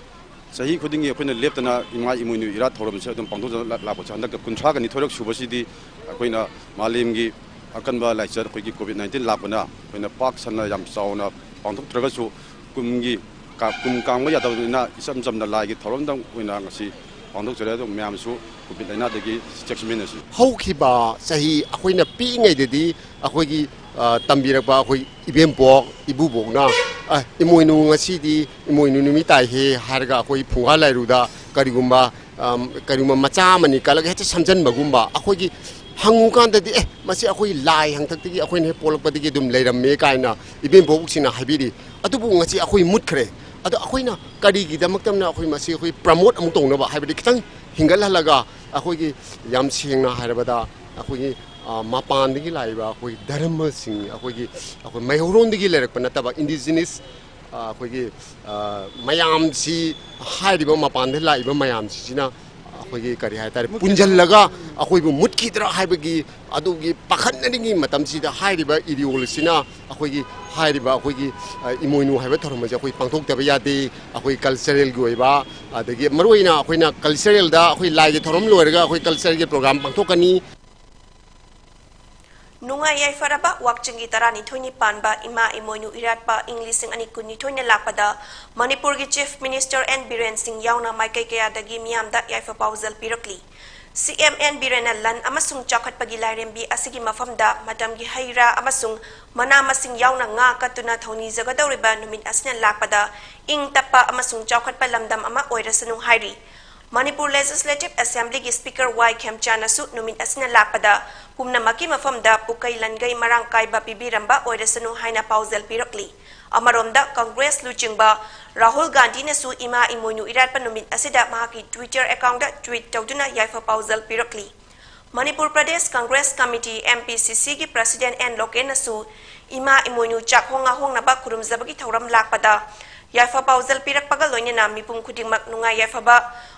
ꯆꯍꯤ ꯈꯨꯗꯤꯡꯒꯤ ꯑꯩꯈꯣꯏꯅ ꯂꯦꯞꯇꯅ ꯏꯃꯥ ꯏꯃꯣꯏꯅꯨ ꯏꯔꯥꯠ ꯊꯧꯔꯝꯁꯦ ꯑꯗꯨꯝ ꯄꯥꯡꯊꯣꯛꯆꯗꯨꯅ ꯂꯥꯛꯄꯁꯦ ꯍꯟꯗꯛꯀ ꯀꯨꯟꯊ꯭ꯔꯥꯒ ꯅꯤꯊꯣꯏꯔꯛ ꯁꯨꯕꯁꯤꯗꯤ ꯑꯩꯈꯣꯏꯅ ꯃꯥꯂꯦꯝꯒꯤ ꯑꯀꯟꯕ ꯂꯥꯏꯆꯠ ꯑꯩꯈꯣꯏꯒꯤ COVID nineteen ꯂꯥꯛꯄꯅ ꯑꯩꯈꯣꯏꯅ ꯄꯥꯛ ꯁꯟꯅ ꯌꯥꯝ ꯆꯥꯎꯅ ꯄꯥꯡꯊꯣꯛꯇ꯭ꯔꯒꯁꯨ ꯀꯨꯝꯒꯤ ꯀꯥ-, ꯀꯨꯝ ꯀꯥꯡꯕ ꯌꯥꯗꯕꯅꯤꯅ ꯏꯆꯝ ꯆꯝꯅ ꯂꯥꯏꯒꯤ ꯊꯧꯔꯝꯗꯪ ꯑꯣꯏꯅ ꯉꯁꯤ ꯄꯥꯡꯊꯣꯛꯆꯔꯦ꯫ ꯑꯗꯣ ꯃꯌꯥꯝꯁꯨ COVID ꯂꯥꯏꯅꯥꯗꯒꯤ ꯆꯦꯛꯁꯤꯟꯃꯤꯟꯅꯁꯤ꯫ ꯍꯧꯈꯤꯕ ꯆꯍꯤ ꯑꯩꯈꯣꯏꯅ ꯄꯤꯛꯏꯉꯩꯗꯗꯤ ꯑꯩꯈꯣꯏꯒꯤ, ꯑ, ꯇꯝꯕꯤꯔꯛꯄ ꯑꯩꯈꯣꯏ ꯏꯕꯦꯝꯄꯣꯛ, ꯏꯕꯨꯕꯣꯛꯅ, "ꯑ, ꯏꯃꯣꯏꯅꯨ ꯉꯁꯤꯗꯤ ꯏꯃꯣꯏꯅꯨ ꯅꯨꯃꯤꯠ ꯇꯥꯏꯍꯦ" ꯍꯥꯏꯔꯒ ꯑꯩꯈꯣꯏ ꯐꯨꯡꯒꯥ ꯂꯥꯏꯔꯨꯗ ꯀꯔꯤꯒꯨꯝꯕ, ꯑꯝ, ꯀꯔꯤꯒꯨꯝꯕ ꯃꯆꯥ ꯑꯃꯅꯤ ꯀꯠꯂꯒ ꯍꯦꯛꯇ ꯁꯝꯖꯟꯕꯒꯨꯝꯕ, ꯑꯩꯈꯣꯏꯒꯤ ꯍꯪꯉꯨꯀꯥꯟꯗꯗꯤ, "ꯑꯦ, ꯃꯁꯤ ꯑꯩꯈꯣꯏ ꯂꯥꯏ ꯍꯥꯡꯇꯛꯇꯒꯤ ꯑꯩꯈꯣꯏꯅ ꯍꯦꯛ ꯄꯣꯛꯂꯛꯄꯗꯒꯤ ꯑꯗꯨꯝ ꯂꯩꯔꯝꯃꯦ" ꯀꯥꯏꯅ ꯏꯕꯦꯝꯄꯣꯛꯁꯤꯡꯅ ꯍꯥꯏꯕꯤꯔꯤ꯫ ꯑꯗꯨꯕꯨ ꯉꯁꯤ ꯑꯩꯈꯣꯏ ꯃꯨꯠꯈ꯭ꯔꯦ꯫ ꯑꯗꯣ ꯑꯩꯈꯣꯏꯅ ꯀꯔꯤꯒꯤꯗꯃꯛꯇꯅ ꯑꯩꯈꯣꯏ ꯃꯁꯤ ꯑꯩꯈꯣꯏ promote ꯑꯃꯨꯛ ꯇꯧꯅꯕ ꯍꯥꯏꯕꯗꯤ ꯈꯤꯇꯪ ꯍꯤꯡꯒꯠꯍꯜꯂꯒ ꯑꯩꯈꯣꯏꯒꯤ ꯌꯥꯝ ꯁꯦꯡꯅ ꯍꯥꯏꯔꯕꯗ ꯑꯩꯈꯣꯏꯒꯤ, ꯑ, ꯃꯄꯥꯟꯗꯒꯤ ꯂꯥꯛꯏꯕ ꯑꯩꯈꯣꯏ ꯙꯔꯃꯁꯤꯡ, ꯑꯩꯈꯣꯏꯒꯤ, ꯑꯩꯈꯣꯏ ꯃꯩꯍꯧꯔꯣꯟꯗꯒꯤ ꯂꯩꯔꯛꯄ ꯅꯠꯇꯕ indigenous, ꯑ, ꯑꯩꯈꯣꯏꯒꯤ, ꯑ, ꯃꯌꯥꯝꯁꯤ, ꯍꯥꯏꯔꯤꯕ ꯃꯄꯥꯟꯗ ꯂꯥꯛꯏꯕ ꯃꯌꯥꯝꯁꯤꯁꯤꯅ ꯑꯩꯈꯣꯏꯒꯤ ꯀꯔꯤ ꯍꯥꯏꯇꯥꯔꯦ, ꯄꯨꯟꯁꯤꯜꯂꯒ ꯑꯩꯈꯣꯏꯕꯨ ꯃꯨꯠꯈꯤꯗ꯭ꯔꯥ ꯍꯥꯏꯕꯒꯤ ꯑꯗꯨꯒꯤ ꯄꯥꯈꯠꯅꯔꯤꯉꯩ ꯃꯇꯝꯁꯤꯗ ꯍꯥꯏꯔꯤꯕ ꯏꯔꯤꯌꯣꯜ ꯑꯁꯤꯅ ꯑꯩꯈꯣꯏꯒꯤ ꯍꯥꯏꯔꯤꯕ ꯑꯩꯈꯣꯏꯒꯤ, ꯑ, ꯏꯃꯣꯏꯅꯨ ꯍꯥꯏꯕ ꯊꯧꯔꯝ ꯑꯁꯤ ꯑꯩꯈꯣꯏ ꯄꯥꯡꯊꯣꯛꯇꯕ ꯌꯥꯗꯦ꯫ ꯑꯩꯈꯣꯏ ꯀꯜꯆꯔꯦꯜꯒꯤ ꯑꯣꯏꯕ, ꯑꯗꯒꯤ ꯃꯔꯨꯑꯣꯏꯅ ꯑꯩꯈꯣꯏꯅ ꯀꯜꯆꯔꯦꯜꯗ ꯑꯩꯈꯣꯏ ꯂꯥꯏꯒꯤ ꯊꯧꯔꯝ ꯂꯣꯏꯔꯒ ꯑꯩꯈꯣꯏ ꯀꯜꯆꯔꯒꯤ ꯄ꯭ꯔꯣꯒ꯭ꯔꯥꯝ ꯄꯥꯡꯊꯣꯛꯀꯅꯤ꯫ ꯅꯨꯡꯉꯥꯏ ꯌꯥꯏꯐꯔꯕ ꯋꯥꯛꯆꯤꯡꯒꯤ ꯇꯔꯥꯅꯤꯊꯣꯏꯅꯤ ꯄꯥꯟꯕ ꯏꯃꯥ ꯏꯃꯣꯏꯅꯨ ꯏꯔꯥꯠꯄ ꯏꯪ ꯂꯤꯁꯤꯡ ꯑꯅꯤ ꯀꯨꯟꯅꯤꯊꯣꯏꯅ ꯂꯥꯛꯄꯗ ꯃꯅꯤꯄꯨꯔꯒꯤ Chief Minister ꯑꯦꯟ ꯕꯤꯔꯦꯟ ꯁꯤꯡ ꯌꯥꯎꯅ ꯃꯥꯏꯀꯩ ꯀꯌꯥꯗꯒꯤ ꯃꯤꯌꯥꯝꯗ ꯌꯥꯏꯐ ꯄꯥꯎꯖꯦꯜ ꯄꯤꯔꯛꯂꯤ꯫ ꯁꯤ ꯑꯦꯝ ꯑꯦꯟ ꯕꯤꯔꯦꯟꯅ ꯂꯟ ꯑꯃꯁꯨꯡ ꯆꯥꯎꯈꯠꯄꯒꯤ ꯂꯥꯏꯔꯦꯝꯕꯤ ꯑꯁꯤꯒꯤ ꯃꯐꯝꯗ ꯃꯇꯝꯒꯤ ꯍꯩ ꯔꯥ ꯑꯃꯁꯨꯡ ꯃꯅꯥ ꯃꯁꯤꯡ ꯌꯥꯎꯅ ꯉꯥ ꯀꯠꯇꯨꯅ ꯊꯧꯅꯤꯖꯒꯗꯧꯔꯤꯕ ꯅꯨꯃꯤꯠ ꯑꯁꯤꯅ ꯂꯥꯛꯄꯗ ꯏꯪ ꯇꯞꯄ ꯑꯃꯁꯨꯡ ꯆꯥꯎꯈꯠꯄ ꯂꯝꯗꯝ ꯑꯃ ꯑꯣꯏꯔꯁꯅꯨ ꯍꯥꯏꯔꯤ꯫ ꯃꯅꯤꯄꯨꯔ Legislative Assemblyꯒꯤ Speaker ꯋꯥꯏ ꯈꯦꯝꯆꯥꯟꯅꯁꯨ ꯅꯨꯃꯤꯠ ꯑꯁꯤꯅ ꯂꯥꯛꯄꯗ ꯄꯨꯝꯅꯃꯛꯀꯤ ꯃꯐꯝꯗ ꯄꯨꯀꯩ ꯂꯟꯒꯩ ꯃꯔꯥꯡ ꯀꯥꯏꯕ ꯄꯤꯕꯤꯔꯝꯕ ꯑꯣꯏꯔꯁꯅꯨ ꯍꯥꯏꯅ ꯄꯥꯎꯖꯦꯜ ꯄꯤꯔꯛꯂꯤ꯫ ꯑꯃꯔꯣꯝꯗ Congress ꯂꯨꯆꯤꯡꯕ ꯔꯥꯍꯨꯜ ꯒꯥꯟꯙꯤꯅꯁꯨ ꯏꯃꯥ ꯏꯃꯣꯏꯅꯨ ꯏꯔꯥꯠꯄ ꯅꯨꯃꯤꯠ ꯑꯁꯤꯗ ꯃꯍꯥꯛꯀꯤ Twitter accountꯇ tweet ꯇꯧꯗꯨꯅ ꯌꯥꯏꯐ ꯄꯥꯎꯖꯦꯜ ꯄꯤꯔꯛꯂꯤ꯫ ꯃꯅꯤꯄꯨꯔ ꯄ꯭ꯔꯗꯦꯁ Congress Committee, MPCCꯒꯤ President ꯑꯦꯟ ꯂꯣꯀꯦꯟꯅꯁꯨ ꯏꯃꯥ ꯏꯃꯣꯏꯅꯨ ꯆꯥꯛꯍꯣꯡ ꯉꯥꯍꯣꯡꯅꯕ ꯈꯨꯔꯨꯝꯖꯕꯒꯤ ꯊꯧꯔꯝ ꯂꯥꯛꯄꯗ ꯌꯥꯏꯐ ꯄꯥꯎꯖꯦꯜ ꯄꯤꯔꯛꯄꯒ ꯂꯣꯏꯅꯅ ꯃꯤꯄꯨꯝ ꯈꯨꯗꯤꯡꯃꯛ ꯅꯨꯡꯉꯥꯏ ꯌꯥꯏꯐꯕ,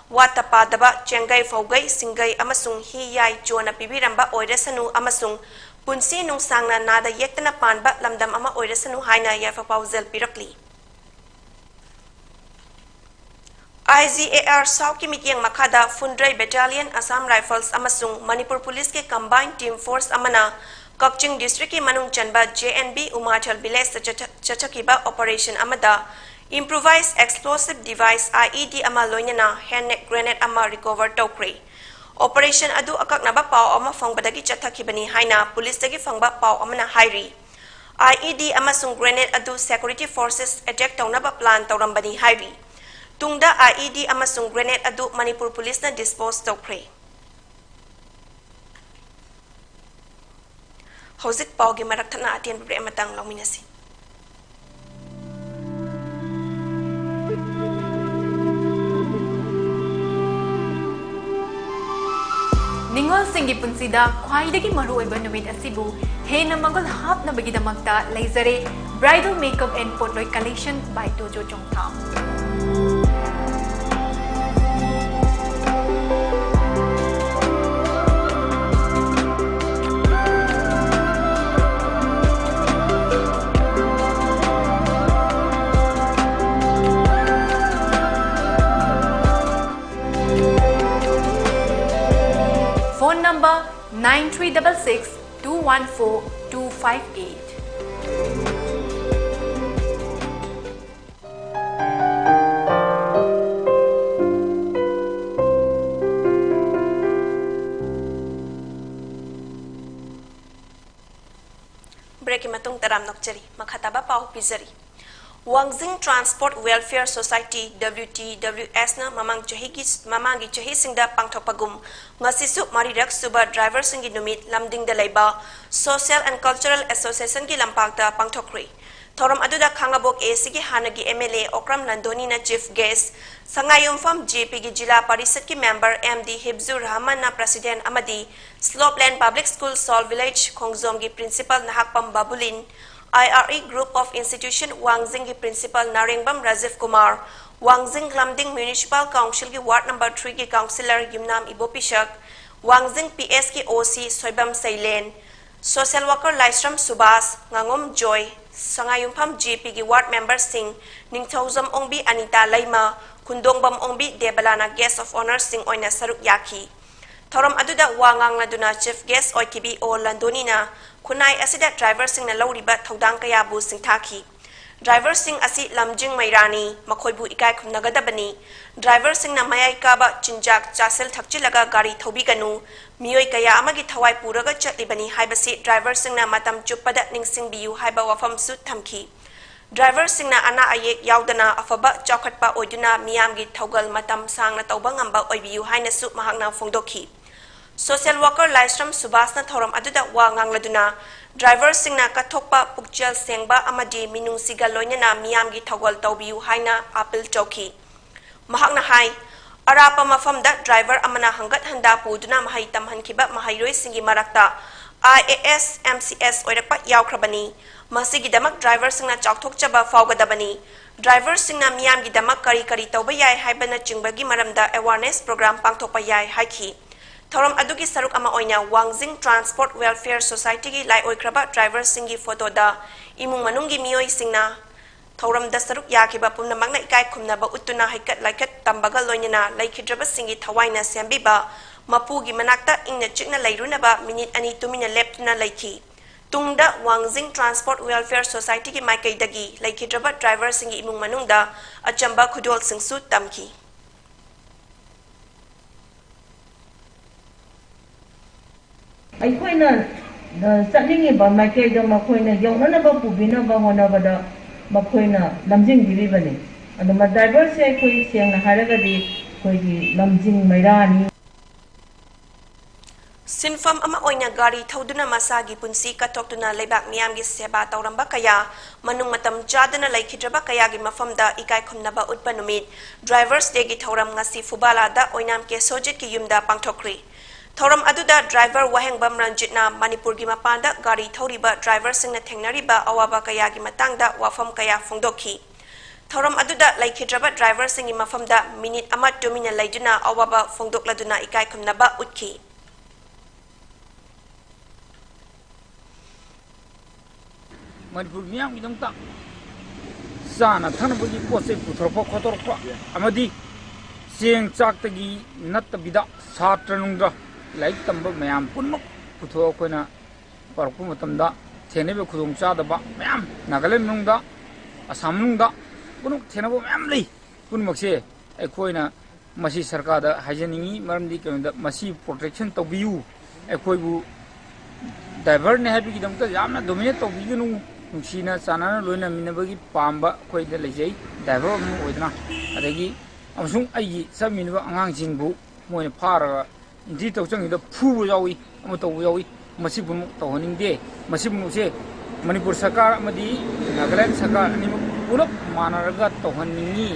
ꯋꯥꯠꯇ ꯄꯥꯗꯕ, ꯆꯦꯡꯒꯩ ꯐꯧꯒꯩ, ꯁꯤꯡꯒꯩ ꯑꯃꯁꯨꯡ ꯍꯤ ꯌꯥꯏ ꯆꯣꯟꯅ ꯄꯤꯕꯤꯔꯝꯕ ꯑꯣꯏꯔꯁꯅꯨ ꯑꯃꯁꯨꯡ ꯄꯨꯟꯁꯤ ꯅꯨꯡꯁꯥꯡꯅ ꯅꯥꯗ ꯌꯦꯛꯇꯅ ꯄꯥꯟꯕ ꯂꯝꯗꯝ ꯑꯃ ꯑꯣꯏꯔꯁꯅꯨ ꯍꯥꯏꯅ ꯌꯥꯏꯐ ꯄꯥꯎꯖꯦꯜ ꯄꯤꯔꯛꯂꯤ꯫ IGAR Southꯀꯤ ꯃꯤꯠꯌꯦꯡ ꯃꯈꯥꯗ ꯐꯨꯟꯗ꯭ꯔꯩ Battalion, Assam Rifles ꯑꯃꯁꯨꯡ ꯃꯅꯤꯄꯨꯔ Policeꯀꯤ Combined Team Force ꯑꯃꯅ ꯀꯛꯆꯤꯡ Districtꯀꯤ ꯃꯅꯨꯡ ꯆꯟꯕ J N B Umarthal Villageꯇ ꯆꯠꯊ-, ꯆꯠꯊꯈꯤꯕ operation ꯑꯃꯗ improvised explosive device, IED, ꯑꯃ ꯂꯣꯏꯅꯅ hand grenade ꯑꯃ recover ꯇꯧꯈ꯭ꯔꯦ꯫ Operation ꯑꯗꯨ ꯑꯀꯛꯅꯕ ꯄꯥꯎ ꯑꯃ ꯐꯪꯕꯗꯒꯤ ꯆꯠꯊꯈꯤꯕꯅꯤ ꯍꯥꯏꯅ Policeꯇꯒꯤ ꯐꯪꯕ ꯄꯥꯎ ꯑꯃꯅ ꯍꯥꯏꯔꯤ꯫ IED ꯑꯃꯁꯨꯡ grenade ꯑꯗꯨ security forces attack ꯇꯧꯅꯕ plan ꯇꯧꯔꯝꯕꯅꯤ ꯍꯥꯏꯔꯤ꯫ ꯇꯨꯡꯗ IED ꯑꯃꯁꯨꯡ grenade ꯑꯗꯨ ꯃꯅꯤꯄꯨꯔ Policeꯅ dispose ꯇꯧꯈ꯭ꯔꯦ꯫ ꯍꯧꯖꯤꯛ ꯄꯥꯎꯒꯤ ꯃꯔꯛ ꯊꯠꯅ ꯑꯇꯦꯟꯕ break ꯑꯃꯇꯪ ꯂꯧꯃꯤꯟꯅꯁꯤ꯫ ꯅꯤꯉꯣꯜꯁꯤꯡꯒꯤ ꯄꯨꯟꯁꯤꯗ ꯈ꯭ꯋꯥꯏꯗꯒꯤ ꯃꯔꯨꯑꯣꯏꯕ ꯅꯨꯃꯤꯠ ꯑꯁꯤꯕꯨ ꯍꯦꯟꯅ ꯃꯒꯨꯟ ꯍꯥꯞꯅꯕꯒꯤꯗꯃꯛꯇ ꯂꯩꯖꯔꯦ Bridal Makeup and Potloi Collection by Tojo Chongtham꯫ Phone number nine three double six two one four two five eight. Break-ꯀꯤ ꯃꯇꯨꯡ ꯇꯔꯥꯝꯅ ꯑꯣꯛꯆꯔꯤ꯫ ꯃꯈꯥ ꯇꯥꯕ ꯄꯥꯎ ꯄꯤꯖꯔꯤ꯫ ꯋꯥꯡꯖꯤꯡ Transport Welfare Society, W T W S-ꯅ ꯃꯃꯥꯡ ꯆꯍꯤꯒꯤ, ꯃꯃꯥꯡꯒꯤ ꯆꯍꯤꯁꯤꯡꯗ ꯄꯥꯡꯊꯣꯛꯄꯒꯨꯝ ꯉꯁꯤꯁꯨ ꯃꯔꯤꯔꯛ ꯁꯨꯕ driver-ꯁꯤꯡꯒꯤ ꯅꯨꯃꯤꯠ ꯂꯝꯗꯤꯡꯗ ꯂꯩꯕ Social and Cultural Association-ꯒꯤ ꯂꯝꯄꯥꯛꯇ ꯄꯥꯡꯊꯣꯛꯈ꯭ꯔꯤ꯫ ꯊꯧꯔꯝ ꯑꯗꯨꯗ ꯈꯥꯉꯕꯣꯛ A C-ꯒꯤ ꯍꯥꯟꯅꯒꯤ M L A Okram ꯂꯟꯗꯣꯅꯤꯅ chief guest, ꯁꯉꯥꯏꯌꯨꯝꯐꯝ J P-ꯒꯤ ꯖꯤꯂꯥ ꯄꯔꯤꯁꯠꯀꯤ member M D ꯍꯤꯕꯖꯨꯔ ꯔꯍꯃꯟꯅ president ꯑꯃꯗꯤ Slopeland Public School Seoul Village ꯈꯣꯡꯖꯣꯝꯒꯤ principal Nahakpam ꯕꯥꯕꯨꯂꯤꯟ, I R E Group of Institution ꯋꯥꯡꯖꯤꯡꯒꯤ principal ꯅꯥꯔꯦꯡꯕꯝ ꯔꯥꯖꯤꯕ ꯀꯨꯃꯥꯔ, ꯋꯥꯡꯖꯤꯡ ꯂꯝꯗꯤꯡ Municipal Council-ꯒꯤ ward number three-ꯒꯤ councillor ꯌꯨꯝꯅꯥꯝ ꯏꯕꯣꯄꯤꯁꯛ, ꯋꯥꯡꯖꯤꯡ P S-ꯀꯤ O C Soibam ꯁꯩꯂꯦꯟ, social worker ꯂꯥꯏꯁ꯭ꯔꯝ ꯁꯨꯕꯥꯁ, ꯉꯥꯉꯣꯝ ꯖꯣꯏ, ꯁꯉꯥꯏꯌꯨꯝꯐꯝ J P-ꯒꯤ ward member-ꯁꯤꯡ Ningthoujam Ongbi Anita Leima, ꯈꯨꯟꯗꯣꯡꯕꯝ Ongbi ꯗꯦꯕꯂꯥꯅ guest of honour-ꯁꯤꯡ ꯑꯣꯏꯅ ꯁꯔꯨꯛ ꯌꯥꯈꯤ꯫ ꯊꯧꯔꯝ ꯑꯗꯨꯗ ꯋꯥ ꯉꯥꯡꯂꯗꯨꯅ chief guest ꯑꯣꯏꯈꯤꯕꯤ ꯑꯣ ꯂꯟꯗꯣꯅꯤꯅ ꯈꯨꯟꯅꯥꯏ ꯑꯁꯤꯗ driver-ꯁꯤꯡꯅ ꯂꯧꯔꯤꯕ ꯊꯧꯗꯥꯡ ꯀꯌꯥꯕꯨ ꯁꯤꯡꯊꯥꯈꯤ꯫ Driver-ꯁꯤꯡ ꯑꯁꯤ ꯂꯝꯖꯤꯡ ꯃꯩꯔꯥꯅꯤ, ꯃꯈꯣꯏꯕꯨ ꯏꯀꯥꯏ ꯈꯨꯝꯅꯒꯗꯕꯅꯤ꯫ Driver-ꯁꯤꯡꯅ ꯃꯌꯥꯏ ꯀꯥꯕ ꯆꯤꯟꯖꯥꯛ ꯆꯥꯁꯤꯜ ꯊꯛꯆꯤꯜꯂꯒ ꯒꯥꯔꯤ ꯊꯧꯕꯤꯒꯅꯨ꯫ ꯃꯤꯑꯣꯏ ꯀꯌꯥ ꯑꯃꯒꯤ ꯊꯋꯥꯏ ꯄꯨꯔꯒ ꯆꯠꯂꯤꯕꯅꯤ ꯍꯥꯏꯕꯁꯤ driver-ꯁꯤꯡꯅ ꯃꯇꯝ ꯆꯨꯞꯄꯗ ꯅꯤꯡꯁꯤꯡꯕꯤꯌꯨ ꯍꯥꯏꯕ ꯋꯥꯐꯝꯁꯨ ꯊꯝꯈꯤ꯫ Driver-ꯁꯤꯡꯅ ꯑꯅꯥ ꯑꯌꯦꯛ ꯌꯥꯎꯗꯅ ꯑꯐꯕ ꯆꯥꯎꯈꯠꯄ ꯑꯣꯏꯗꯨꯅ ꯃꯤꯌꯥꯝꯒꯤ ꯊꯧꯒꯜ ꯃꯇꯝ ꯁꯥꯡꯅ ꯇꯧꯕ ꯉꯝꯕ ꯑꯣꯏꯕꯤꯌꯨ ꯍꯥꯏꯅꯁꯨ ꯃꯍꯥꯛꯅ ꯐꯣꯡꯗꯣꯛꯈꯤ꯫ Social worker ꯂꯥꯏꯁ꯭ꯔꯝ ꯁꯨꯕꯥꯁꯅ ꯊꯧꯔꯝ ꯑꯗꯨꯗ ꯋꯥ ꯉꯥꯡꯂꯗꯨꯅ, driver-ꯁꯤꯡꯅ ꯀꯠꯊꯣꯛꯄ, ꯄꯨꯛꯆꯦꯜ ꯁꯦꯡꯕ ꯑꯃꯗꯤ ꯃꯤꯅꯨꯡꯁꯤꯒ ꯂꯣꯏꯅꯅ ꯃꯤꯌꯥꯝꯒꯤ ꯊꯧꯒꯜ ꯇꯧꯕꯤꯌꯨ ꯍꯥꯏꯅ appeal ꯇꯧꯈꯤ꯫ ꯃꯍꯥꯛꯅ ꯍꯥꯏ, ꯑꯔꯥꯞꯄ ꯃꯐꯝꯗ driver ꯑꯃꯅ ꯍꯪꯒꯠ ꯍꯟꯗ ꯄꯨꯗꯨꯅ ꯃꯍꯩ ꯇꯝꯍꯟꯈꯤꯕ ꯃꯍꯩꯔꯣꯏꯁꯤꯡꯒꯤ ꯃꯔꯛꯇ I A S, M C S ꯑꯣꯏꯔꯛꯄ ꯌꯥꯎꯈ꯭ꯔꯕꯅꯤ꯫ ꯃꯁꯤꯒꯤꯗꯃꯛ driver-ꯁꯤꯡꯅ ꯆꯥꯎꯊꯣꯛꯆꯕ ꯐꯥꯎꯒꯗꯕꯅꯤ꯫ Driver-ꯁꯤꯡꯅ ꯃꯤꯌꯥꯝꯒꯤꯗꯃꯛ ꯀꯔꯤ ꯀꯔꯤ ꯇꯧꯕ ꯌꯥꯏ ꯍꯥꯏꯕꯅꯆꯤꯡꯕꯒꯤ ꯃꯔꯝꯗ awareness program ꯄꯥꯡꯊꯣꯛꯄ ꯌꯥꯏ ꯍꯥꯏꯈꯤ꯫ ꯊꯧꯔꯝ ꯑꯗꯨꯒꯤ ꯁꯔꯨꯛ ꯑꯃ ꯑꯣꯏꯅ ꯋꯥꯡꯖꯤꯡ Transport Welfare Society-ꯒꯤ ꯂꯥꯏ ꯑꯣꯏꯈ꯭ꯔꯕ driver-ꯁꯤꯡꯒꯤ photo-ꯗ ꯏꯃꯨꯡ ꯃꯅꯨꯡꯒꯤ ꯃꯤꯑꯣꯏꯁꯤꯡꯅ ꯊꯧꯔꯝꯗ ꯁꯔꯨꯛ ꯌꯥꯈꯤꯕ ꯄꯨꯝꯅꯃꯛꯅ ꯏꯀꯥꯏ ꯈꯨꯝꯅꯕ ꯎꯠꯇꯨꯅ ꯍꯩꯀꯠ ꯂꯩꯀꯠ ꯇꯝꯕꯒ ꯂꯣꯏꯅꯅ ꯂꯩꯈꯤꯗ꯭ꯔꯕꯁꯤꯡꯒꯤ ꯊꯋꯥꯏꯅ ꯁꯦꯝꯕꯤꯕ ꯃꯄꯨꯒꯤ ꯃꯅꯥꯛꯇ ꯏꯪꯅ ꯆꯤꯛꯅ ꯂꯩꯔꯨꯅꯕ ꯃꯤꯅꯤꯠ ꯑꯅꯤ ꯇꯨꯃꯤꯟꯅ ꯂꯦꯞꯇꯨꯅ ꯂꯩꯈꯤ꯫ ꯇꯨꯡꯗ ꯋꯥꯡꯖꯤꯡ Transport Welfare Society ꯒꯤ ꯃꯥꯏꯀꯩꯗꯒꯤ ꯂꯩꯈꯤꯗ꯭ꯔꯕ ꯗ꯭ꯔꯥꯏꯚꯔꯁꯤꯡꯒꯤ ꯏꯃꯨꯡ ꯃꯅꯨꯡꯗ ꯑꯆꯝꯕ ꯈꯨꯗꯣꯜꯁꯤꯡꯁꯨ ꯇꯝꯈꯤ꯫ ꯑꯩꯈꯣꯏꯅ, ꯑ, ꯆꯠꯅꯤꯡꯉꯤꯕ ꯃꯥꯏꯀꯩꯗ ꯃꯈꯣꯏꯅ ꯌꯧꯅꯅꯕ ꯄꯨꯕꯤꯅꯕ ꯍꯣꯠꯅꯕꯗ ꯃꯈꯣꯏꯅ ꯂꯝꯖꯤꯡꯕꯤꯔꯤꯕꯅꯤ꯫ ꯑꯗꯨ ꯃ-, ꯗ꯭ꯔꯥꯏꯚꯔꯁꯦ ꯑꯩꯈꯣꯏ ꯁꯦꯡꯅ ꯍꯥꯏꯔꯒꯗꯤ ꯑꯩꯈꯣꯏꯒꯤ ꯂꯝꯖꯤꯡ ꯃꯩꯔꯥꯅꯤ꯫ ꯁꯤꯟꯐꯝ ꯑꯃ ꯑꯣꯏꯅ ꯒꯥꯔꯤ ꯊꯧꯗꯨꯅ ꯃꯁꯥꯒꯤ ꯄꯨꯟꯁꯤ ꯀꯠꯊꯣꯛꯇꯨꯅ ꯂꯩꯕꯥꯛ ꯃꯤꯌꯥꯝꯒꯤ ꯁꯦꯕꯥ ꯇꯧꯔꯝꯕ ꯀꯌꯥ, ꯃꯅꯨꯡ ꯃꯇꯝ ꯆꯥꯗꯅ ꯂꯩꯈꯤꯗ꯭ꯔꯕ ꯀꯌꯥꯒꯤ ꯃꯐꯝꯗ ꯏꯀꯥꯏ ꯈꯨꯝꯅꯕ ꯎꯠꯄ ꯅꯨꯃꯤꯠ, Drivers Day ꯒꯤ ꯊꯧꯔꯝ ꯉꯁꯤ ꯐꯨꯕꯥꯂꯥꯗ ꯑꯣꯏꯅꯥꯝ ꯀꯦꯁꯣꯖꯤꯠꯀꯤ ꯌꯨꯝꯗ ꯄꯥꯡꯊꯣꯛꯈ꯭ꯔꯤ꯫ ꯊꯧꯔꯝ ꯑꯗꯨꯗ ꯗ꯭ꯔꯥꯏꯚꯔ ꯋꯥꯍꯦꯡꯕꯝ ꯔꯟꯖꯤꯠꯅ ꯃꯅꯤꯄꯨꯔꯒꯤ ꯃꯄꯥꯟꯗ ꯒꯥꯔꯤ ꯊꯧꯔꯤꯕ ꯗ꯭ꯔꯥꯏꯚꯔꯁꯤꯡꯅ ꯊꯦꯡꯅꯔꯤꯕ ꯑꯋꯥꯕ ꯀꯌꯥꯒꯤ ꯃꯇꯥꯡꯗ ꯋꯥꯐꯝ ꯀꯌꯥ ꯐꯣꯡꯗꯣꯛꯈꯤ꯫ ꯊꯧꯔꯝ ꯑꯗꯨꯗ ꯂꯩꯈꯤꯗ꯭ꯔꯕ ꯗ꯭ꯔꯥꯏꯚꯔꯁꯤꯡꯒꯤ ꯃꯐꯝꯗ ꯃꯤꯅꯤꯠ ꯑꯃ ꯇꯨꯃꯤꯟꯅ ꯂꯩꯗꯨꯅ ꯑꯋꯥꯕ ꯐꯣꯡꯗꯣꯛꯂꯗꯨꯅ ꯏꯀꯥꯏ ꯈꯨꯝꯅꯕ ꯎꯠꯈꯤ꯫ ꯃꯅꯤꯄꯨꯔ ꯃꯤꯌꯥꯝꯒꯤꯗꯃꯛꯇ ꯆꯥꯅ ꯊꯛꯅꯕꯒꯤ ꯄꯣꯠ ꯆꯩ ꯄꯨꯊꯣꯔꯛꯄ ꯈꯣꯠꯇꯣꯔꯛꯄ ꯑꯃꯗꯤ ꯆꯦꯡ ꯆꯥꯛꯇꯒꯤ ꯅꯠꯇꯕꯤꯗ ꯁꯥꯇ꯭ꯔ ꯅꯨꯡꯗ꯭ꯔ ꯂꯥꯏꯔꯤꯛ ꯇꯝꯕ ꯃꯌꯥꯝ ꯄꯨꯝꯅꯃꯛ ꯄꯨꯊꯣꯛꯑ ꯑꯩꯈꯣꯏꯅ ꯄꯥꯔꯛꯄ ꯃꯇꯝꯗ ꯊꯦꯡꯅꯔꯤꯕ ꯈꯨꯗꯣꯡꯆꯥꯗꯕ ꯃꯌꯥꯝ ꯅꯥꯒꯥꯂꯦꯟ ꯃꯅꯨꯡꯗ, ꯑꯁꯥꯝ ꯃꯅꯨꯡꯗ ꯄꯨꯝꯅꯃꯛ ꯊꯦꯡꯅꯕ ꯃꯌꯥꯝ ꯂꯩ꯫ ꯄꯨꯝꯅꯃꯛꯁꯦ ꯑꯩꯈꯣꯏꯅ ꯃꯁꯤ ꯁꯔꯀꯥꯔꯗ ꯍꯥꯏꯖꯅꯤꯡꯉꯤ, ꯃꯔꯝꯗꯤ ꯀꯩꯅꯣꯗ ꯃꯁꯤ protection ꯇꯧꯕꯤꯌꯨ꯫ ꯑꯩꯈꯣꯏꯕꯨ ꯗ꯭ꯔꯥꯏꯚꯔꯅꯦ ꯍꯥꯏꯕꯒꯤꯗꯃꯛꯇ ꯌꯥꯝꯅ dominate ꯇꯧꯕꯤꯒꯅꯨ꯫ ꯅꯨꯡꯁꯤꯅ ꯆꯥꯟꯅꯅ ꯂꯣꯏꯅꯃꯤꯟꯅꯕꯒꯤ ꯄꯥꯝꯕ ꯑꯩꯈꯣꯏꯗ ꯂꯩꯖꯩ, ꯗ꯭ꯔꯥꯏꯚꯔ ꯑꯃ ꯑꯣꯏꯗꯅ꯫ ꯑꯗꯒꯤ ꯑꯃꯁꯨꯡ ꯑꯩꯒꯤ ꯆꯠꯃꯤꯟꯅꯕ ꯑꯉꯥꯡꯁꯤꯡꯕꯨ ꯃꯣꯏꯅ ꯐꯥꯔꯒ entry ꯇꯧ ꯆꯪꯉꯤꯗ ꯐꯨꯕ ꯌꯥꯎꯏ, ꯑꯃ ꯇꯧꯕ ꯌꯥꯎꯏ꯫ ꯃꯁꯤ ꯄꯨꯝꯅꯃꯛ ꯇꯧꯍꯟꯅꯤꯡꯗꯦ꯫ ꯃꯁꯤ ꯄꯨꯝꯅꯃꯛꯁꯦ ꯃꯅꯤꯄꯨꯔ ꯁꯔꯀꯥꯔ ꯑꯃꯗꯤ ꯅꯥꯒꯥꯂꯦꯟ ꯁꯔꯀꯥꯔ ꯑꯅꯤꯃꯛ ꯄꯨꯂꯞ ꯃꯥꯟꯅꯔꯒ ꯇꯧꯍꯟꯅꯤꯡꯉꯤ꯫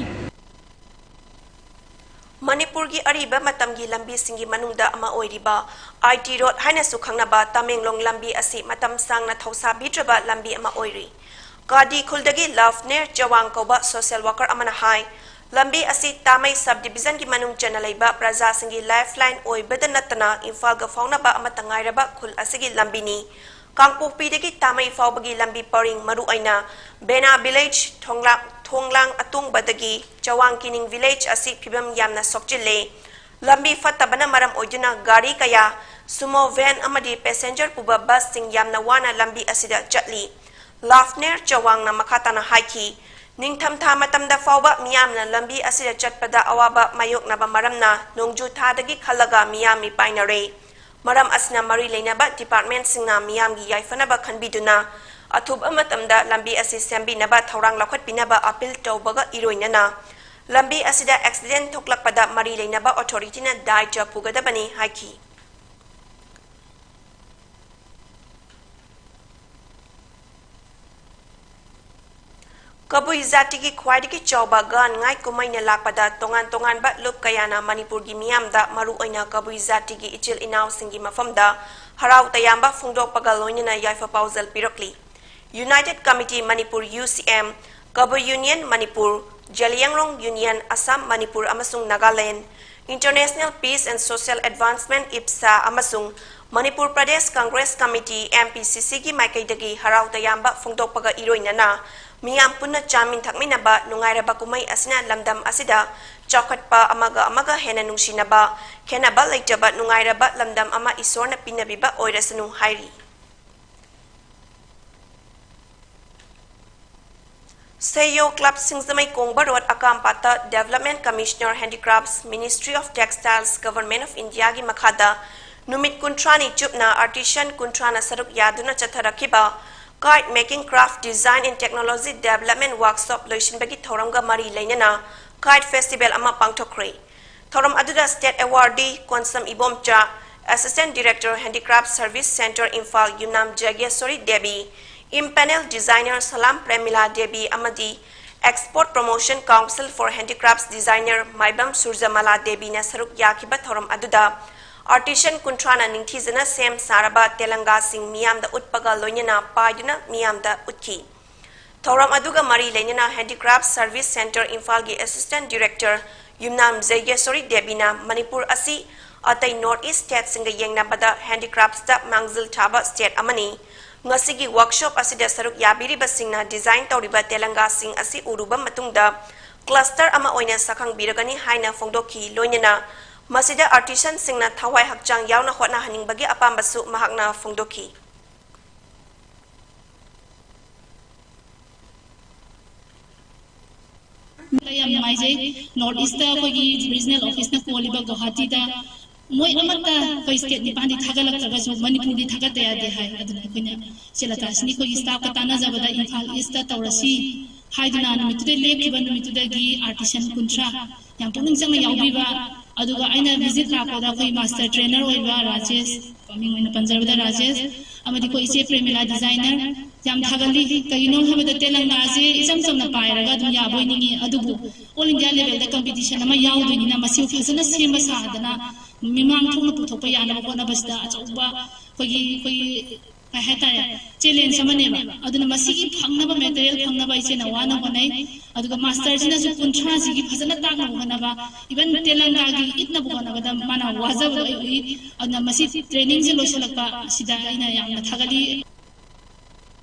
ꯃꯅꯤꯄꯨꯔꯒꯤ ꯑꯔꯤꯕ ꯃꯇꯝꯒꯤ ꯂꯝꯕꯤꯁꯤꯡꯒꯤ ꯃꯅꯨꯡꯗ ꯑꯃ ꯑꯣꯏꯔꯤꯕ I T Road ꯍꯥꯏꯅꯁꯨ ꯈꯪꯅꯕ ꯇꯃꯦꯡꯂꯣꯡ ꯂꯝꯕꯤ ꯑꯁꯤ ꯃꯇꯝ ꯁꯥꯡꯅ ꯊꯧꯁꯥꯕꯤꯗ꯭ꯔꯕ ꯂꯝꯕꯤ ꯑꯃ ꯑꯣꯏꯔꯤ꯫ ꯀꯥꯗꯤ ꯈꯨꯜꯗꯒꯤ ꯂꯚꯅꯦꯔ ꯆꯋꯥꯡ ꯀꯧꯕ social worker ꯑꯃꯅ ꯍꯥꯏ, ꯂꯝꯕꯤ ꯑꯁꯤ ꯇꯥꯃꯩ sub division ꯒꯤ ꯃꯅꯨꯡ ꯆꯟꯅ ꯂꯩꯕ ꯄ꯭ꯔꯖꯥꯁꯤꯡꯒꯤ lifeline ꯑꯣꯏꯕꯗ ꯅꯠꯇꯅ ꯏꯝꯐꯥꯜꯒ ꯐꯥꯎꯅꯕ ꯑꯃꯠꯇ ꯉꯥꯏꯔꯕ ꯈꯨꯜ ꯑꯁꯤꯒꯤ ꯂꯝꯕꯤꯅꯤ꯫ ꯀꯥꯡꯄꯣꯛꯄꯤꯗꯒꯤ ꯇꯥꯃꯩ ꯐꯥꯎꯕꯒꯤ ꯂꯝꯕꯤ ꯄꯔꯤꯡ, ꯃꯔꯨꯑꯣꯏꯅ ꯕꯦꯅꯥ village, ꯊꯣꯡꯂꯥꯡ, ꯊꯣꯡꯂꯥꯡ ꯑꯇꯣꯡꯕꯗꯒꯤ ꯆꯋꯥꯡ ꯀꯤꯅꯤꯡ village ꯑꯁꯤ ꯐꯤꯕꯝ ꯌꯥꯝꯅ ꯁꯣꯛꯆꯤꯜꯂꯦ꯫ ꯂꯝꯕꯤ ꯐꯠꯇꯕꯅ ꯃꯔꯝ ꯑꯣꯏꯗꯨꯅ ꯒꯥꯔꯤ ꯀꯌꯥ, sumo van ꯑꯃꯗꯤ passenger ꯄꯨꯕ busꯁꯤꯡ ꯌꯥꯝꯅ ꯋꯥꯅ ꯂꯝꯕꯤ ꯑꯁꯤꯗ ꯆꯠꯂꯤ꯫ ꯂꯥꯐꯅꯦꯔ ꯆꯋꯥꯡꯅ ꯃꯈꯥ ꯇꯥꯅ ꯍꯥꯏꯈꯤ, ꯅꯤꯡꯊꯝꯊꯥ ꯃꯇꯝꯗ ꯐꯥꯎꯕ ꯃꯤꯌꯥꯝꯅ ꯂꯝꯕꯤ ꯑꯁꯤꯗ ꯆꯠꯄꯗ ꯑꯋꯥꯕ ꯃꯥꯌꯣꯛꯅꯕ ꯃꯔꯝꯅ ꯅꯣꯡꯖꯨ ꯊꯥꯗꯒꯤ ꯈꯜꯂꯒ ꯃꯤꯌꯥꯝ ꯃꯤꯄꯥꯏꯅꯔꯦ꯫ ꯃꯔꯝ ꯑꯁꯤꯅ ꯃꯔꯤ ꯂꯩꯅꯕ departmentꯁꯤꯡꯅ ꯃꯤꯌꯥꯝꯒꯤ ꯌꯥꯏꯐꯅꯕ ꯈꯟꯕꯤꯗꯨꯅ ꯑꯊꯨꯕ ꯃꯇꯝꯗ ꯂꯝꯕꯤ ꯑꯁꯤ ꯁꯦꯝꯕꯤꯅꯕ ꯊꯧꯔꯥꯡ ꯂꯧꯈꯠꯄꯤꯅꯕ appeal ꯇꯧꯕꯒ ꯏꯔꯣꯏꯅꯅ ꯂꯝꯕꯤ ꯑꯁꯤꯗ accident ꯊꯣꯛꯂꯛꯄꯗ ꯃꯔꯤ ꯂꯩꯅꯕ authorityꯅ ꯗꯥꯏꯇ꯭ꯕ ꯄꯨꯒꯗꯕꯅꯤ ꯍꯥꯏꯈꯤ꯫ ꯀꯕꯨꯏ ꯖꯥꯇꯤꯒꯤ ꯈ꯭ꯋꯥꯏꯗꯒꯤ ꯆꯥꯎꯕ ꯒꯥꯟ ꯉꯥꯏ ꯀꯨꯝꯍꯩꯅ ꯂꯥꯛꯄꯗ ꯇꯣꯉꯥꯟ ꯇꯣꯉꯥꯟꯕ ꯂꯨꯞ ꯀꯌꯥꯅ ꯃꯅꯤꯄꯨꯔꯒꯤ ꯃꯤꯌꯥꯝꯗ, ꯃꯔꯨꯑꯣꯏꯅ ꯀꯕꯨꯏ ꯖꯥꯇꯤꯒꯤ ꯏꯆꯤꯜ ꯏꯅꯥꯎꯁꯤꯡꯒꯤ ꯃꯐꯝꯗ ꯍꯔꯥꯎ ꯇꯌꯥꯝꯕ ꯐꯣꯡꯗꯣꯛꯄꯒ ꯂꯣꯏꯅꯅ ꯌꯥꯏꯐ ꯄꯥꯎꯖꯦꯜ ꯄꯤꯔꯛꯂꯤ꯫ United Committee Manipur, UCM, Kabui Union Manipur, Zeliangrong Union Assam, Manipur ꯑꯃꯁꯨꯡ Nagaland, International Peace and Social Advancement, ꯏꯞꯁꯥ, ꯑꯃꯁꯨꯡ ꯃꯅꯤꯄꯨꯔ ꯄ꯭ꯔꯗꯦꯁ ꯀꯪꯒ꯭ꯔꯦꯁ ꯀꯃꯤꯇꯤ, MPCCꯒꯤ ꯃꯥꯏꯀꯩꯗꯒꯤ ꯍꯔꯥꯎ ꯇꯌꯥꯝꯕ ꯐꯣꯡꯗꯣꯛꯄꯒ ꯏꯔꯣꯏꯅꯅ ꯃꯤꯌꯥꯝ ꯄꯨꯟꯅ ꯆꯥꯃꯤꯟ ꯊꯛꯃꯤꯟꯅꯕ ꯅꯨꯡꯉꯥꯏꯔꯕ ꯀꯨꯝꯍꯩ ꯑꯁꯤꯅ ꯂꯝꯗꯝ ꯑꯁꯤꯗ ꯆꯥꯎꯈꯠꯄ, ꯑꯃꯒ ꯑꯃꯒ ꯍꯦꯟꯅ ꯅꯨꯡꯁꯤꯅꯕ, ꯈꯦꯟꯅꯕ ꯂꯩꯇꯕ ꯅꯨꯡꯉꯥꯏꯔꯕ ꯂꯝꯗꯝ ꯑꯃ ꯏꯁꯣꯔꯅ ꯄꯤꯅꯕꯤꯕ ꯑꯣꯏꯔꯁꯅꯨ ꯍꯥꯏꯔꯤ꯫ ꯁꯦꯌꯣ ꯀ꯭ꯂꯕ, ꯁꯤꯡꯖꯃꯩ ꯀꯣꯡꯕ ꯔꯣꯗ, ꯑꯀꯥꯝꯄꯥꯠꯇ Development Commissioner, Handicrafts, Ministry of Textiles, Government of Indiaꯒꯤ ꯃꯈꯥꯗ ꯅꯨꯃꯤꯠ ꯀꯨꯟꯊ꯭ꯔꯥꯅꯤ ꯆꯨꯞꯅ artisan ꯀꯨꯟꯊ꯭ꯔꯥꯅ ꯁꯔꯨꯛ ꯌꯥꯗꯨꯅ ꯆꯠꯊꯔꯛꯈꯤꯕ Kite Making Craft Design and Technology Development Workshop ꯂꯣꯏꯁꯤꯟꯕꯒꯤ ꯊꯧꯔꯝꯒ ꯃꯔꯤ ꯂꯩꯅꯅ Kite Festival ꯑꯃ ꯄꯥꯡꯊꯣꯛꯈ꯭ꯔꯦ꯫ ꯊꯧꯔꯝ ꯑꯗꯨꯗ state awardee Konsam Ibomcha, Assistant Director, Handicraft Service Centre, Imphal, ꯌꯨꯝꯅꯥꯝ ꯖꯒꯦꯁꯣꯔꯤ ꯗꯦꯕꯤ, impanel designer ꯁꯂꯥꯝ ꯄ꯭ꯔꯦꯃꯤꯂꯥ ꯗꯦꯕꯤ ꯑꯃꯗꯤ Export Promotion Council for Handicrafts Designer ꯃꯥꯏꯕꯝ ꯁꯨꯔꯖꯃꯂꯥ ꯗꯦꯕꯤꯅ ꯁꯔꯨꯛ ꯌꯥꯈꯤꯕ ꯊꯧꯔꯝ ꯑꯗꯨꯗ artisan ꯀꯨꯟꯊ꯭ꯔꯥꯅ ꯅꯤꯡꯊꯤꯖꯅ ꯁꯦꯝ ꯁꯥꯔꯕ ꯇꯦꯂꯪꯒꯥꯁꯤꯡ ꯃꯤꯌꯥꯝꯗ ꯎꯠꯄꯒ ꯂꯣꯏꯅꯅ ꯄꯥꯏꯗꯨꯅ ꯃꯤꯌꯥꯝꯗ ꯎꯠꯈꯤ꯫ ꯊꯧꯔꯝ ꯑꯗꯨꯒ ꯃꯔꯤ ꯂꯩꯅꯅ Handicraft Service Centre ꯏꯝꯐꯥꯜꯒꯤ Assistant Director ꯌꯨꯝꯅꯥꯝ ꯖꯩꯒꯦꯁꯣꯔꯤ ꯗꯦꯕꯤꯅ ꯃꯅꯤꯄꯨꯔ ꯑꯁꯤ ꯑꯇꯩ North East stateꯁꯤꯡꯒ ꯌꯦꯡꯅꯕꯗ handicraftsꯇ ꯃꯥꯡꯖꯤꯜ ꯊꯥꯕ state ꯑꯃꯅꯤ꯫ ꯉꯁꯤꯒꯤ workshop ꯑꯁꯤꯗ ꯁꯔꯨꯛ ꯌꯥꯕꯤꯔꯤꯕꯁꯤꯡꯅ design ꯇꯧꯔꯤꯕ ꯇꯦꯂꯪꯒꯥꯁꯤꯡ ꯑꯁꯤ ꯎꯔꯨꯕ ꯃꯇꯨꯡꯗ cluster ꯑꯃ ꯑꯣꯏꯅ ꯁꯛꯈꯪꯕꯤꯔꯒꯅꯤ ꯍꯥꯏꯅ ꯐꯣꯡꯗꯣꯛꯈꯤ꯫ ꯂꯣꯏꯅꯅ ꯃꯁꯤꯗ ꯑꯥꯔꯇꯤꯁꯟꯁꯤꯡꯅ ꯊꯋꯥꯏ ꯍꯛꯆꯥꯡ ꯌꯥꯎꯅ ꯍꯣꯠꯅꯍꯟꯅꯤꯡꯕꯒꯤ ꯑꯄꯥꯝꯕꯁꯨ ꯃꯍꯥꯛꯅ ꯐꯣꯡꯗꯣꯛꯈꯤ꯫ ꯌꯥꯝ ꯅꯨꯡꯉꯥꯏꯖꯩ꯫ ꯅꯣꯔꯠ ꯏꯁꯇ ꯑꯩꯈꯣꯏꯒꯤ ꯔꯤꯖꯅꯦꯜ ꯑꯣꯐꯤꯁꯅ ꯀꯣꯜꯂꯤꯕ ꯒꯨꯋꯥꯍꯥꯇꯤꯗ ꯃꯣꯏ ꯑꯃꯠꯇ ꯑꯩꯈꯣꯏ ꯁ꯭ꯇꯦꯠ ꯅꯤꯄꯥꯟꯗꯤ ꯊꯥꯒꯠꯂꯛꯇ꯭ꯔꯒꯁꯨ ꯃꯅꯤꯄꯨꯔꯗꯤ ꯊꯥꯒꯠꯇ ꯌꯥꯗꯦ ꯍꯥꯏ꯫ ꯑꯗꯨꯅ ꯑꯩꯈꯣꯏꯅ ꯏꯆꯦ ꯂꯇꯥꯁꯤꯅꯤ ꯑꯩꯈꯣꯏꯒꯤ ꯁ꯭ꯇꯥꯐꯀ ꯇꯥꯟꯅꯖꯕꯗ ꯏꯝꯐꯥꯜ ꯏꯁꯇ ꯇꯧꯔꯁꯤ ꯍꯥꯏꯗꯨꯅ ꯅꯨꯃꯤꯠꯇꯨꯗ ꯂꯦꯞꯈꯤꯕ ꯅꯨꯃꯤꯠꯇꯨꯗꯒꯤ ꯑꯥꯔꯇꯤꯁꯟ ꯀꯨꯟꯊ꯭ꯔꯥ ꯌꯥꯝ ꯄꯨꯛꯅꯤꯡ ꯆꯪꯅ ꯌꯥꯎꯕꯤꯕ, ꯑꯗꯨꯒ ꯑꯩꯅ ꯚꯤꯖꯤꯠ ꯂꯥꯛꯄꯗ ꯑꯩꯈꯣꯏ ꯃꯥꯁꯇꯔ ꯇ꯭ꯔꯦꯅꯔ ꯑꯣꯏꯕ ꯔꯥꯖꯦꯁ, ꯃꯃꯤꯡ ꯑꯣꯏꯅ ꯄꯟꯖꯔꯕꯗ ꯔꯥꯖꯦꯁ, ꯑꯃꯗꯤ ꯑꯩꯈꯣꯏ ꯏꯆꯦ ꯄ꯭ꯔꯦꯃꯤꯂꯥ ꯗꯤꯖꯥꯏꯅꯔ ꯌꯥꯝ ꯊꯥꯒꯠꯂꯤ꯫ ꯀꯩꯒꯤꯅꯣ ꯍꯥꯏꯕꯗ ꯇꯦꯂꯪꯒꯥꯁꯦ ꯏꯆꯝ ꯆꯝꯅ ꯄꯥꯏꯔꯒ ꯑꯗꯨꯝ ꯌꯥꯕꯣꯏ ꯅꯤꯡꯉꯤ, ꯑꯗꯨꯕꯨ ꯑꯣꯜ ꯏꯟꯗꯤꯌꯥ ꯂꯦꯚꯦꯜꯗ ꯀꯝꯄꯤꯇꯤꯁꯟ ꯑꯃ ꯌꯥꯎꯗꯣꯏꯅꯤꯅ ꯃꯁꯤ ꯐꯖꯅ ꯁꯦꯝꯕ ꯁꯥꯗꯅ ꯃꯤꯃꯥꯡ ꯊꯣꯛꯅ ꯄꯨꯊꯣꯛꯄ ꯌꯥꯅꯕ ꯍꯣꯠꯅꯕꯁꯤꯗ ꯑꯆꯧꯕ ꯑꯩꯈꯣꯏꯒꯤ, ꯑꯩꯈꯣꯏꯒꯤ ꯀꯩ ꯍꯥꯏꯇꯥꯔꯦ, ꯆꯦꯂꯦꯟꯖ ꯑꯃꯅꯦꯕ꯫ ꯑꯗꯨꯅ ꯃꯁꯤꯒꯤ ꯐꯪꯅꯕ, ꯃꯦꯇꯔꯤꯌꯦꯜ ꯐꯪꯅꯕ ꯏꯆꯦꯅ ꯋꯥꯅ ꯍꯣꯠꯅꯩ꯫ ꯑꯗꯨꯒ ꯃꯥꯁꯇꯔꯁꯤꯅꯁꯨ ꯀꯨꯟꯊ꯭ꯔꯥꯁꯤꯒꯤ ꯐꯖꯅ ꯇꯥꯛꯅꯕ ꯍꯣꯠꯅꯕ, ꯏꯚꯟ ꯇꯦꯂꯪꯒꯥꯒꯤ ꯏꯠꯅꯕ ꯍꯣꯠꯅꯕꯗ ꯃꯥꯅ ꯋꯥꯖꯕꯗꯣ ꯑꯩ ꯎꯏ꯫ ꯑꯗꯨꯅ ꯃꯁꯤ ꯇ꯭ꯔꯦꯅꯤꯡꯁꯦ ꯂꯣꯏꯁꯤꯜꯂꯛꯄ ꯑꯁꯤꯗ ꯑꯩꯅ ꯌꯥꯝꯅ ꯊꯥꯒꯠꯂꯤ꯫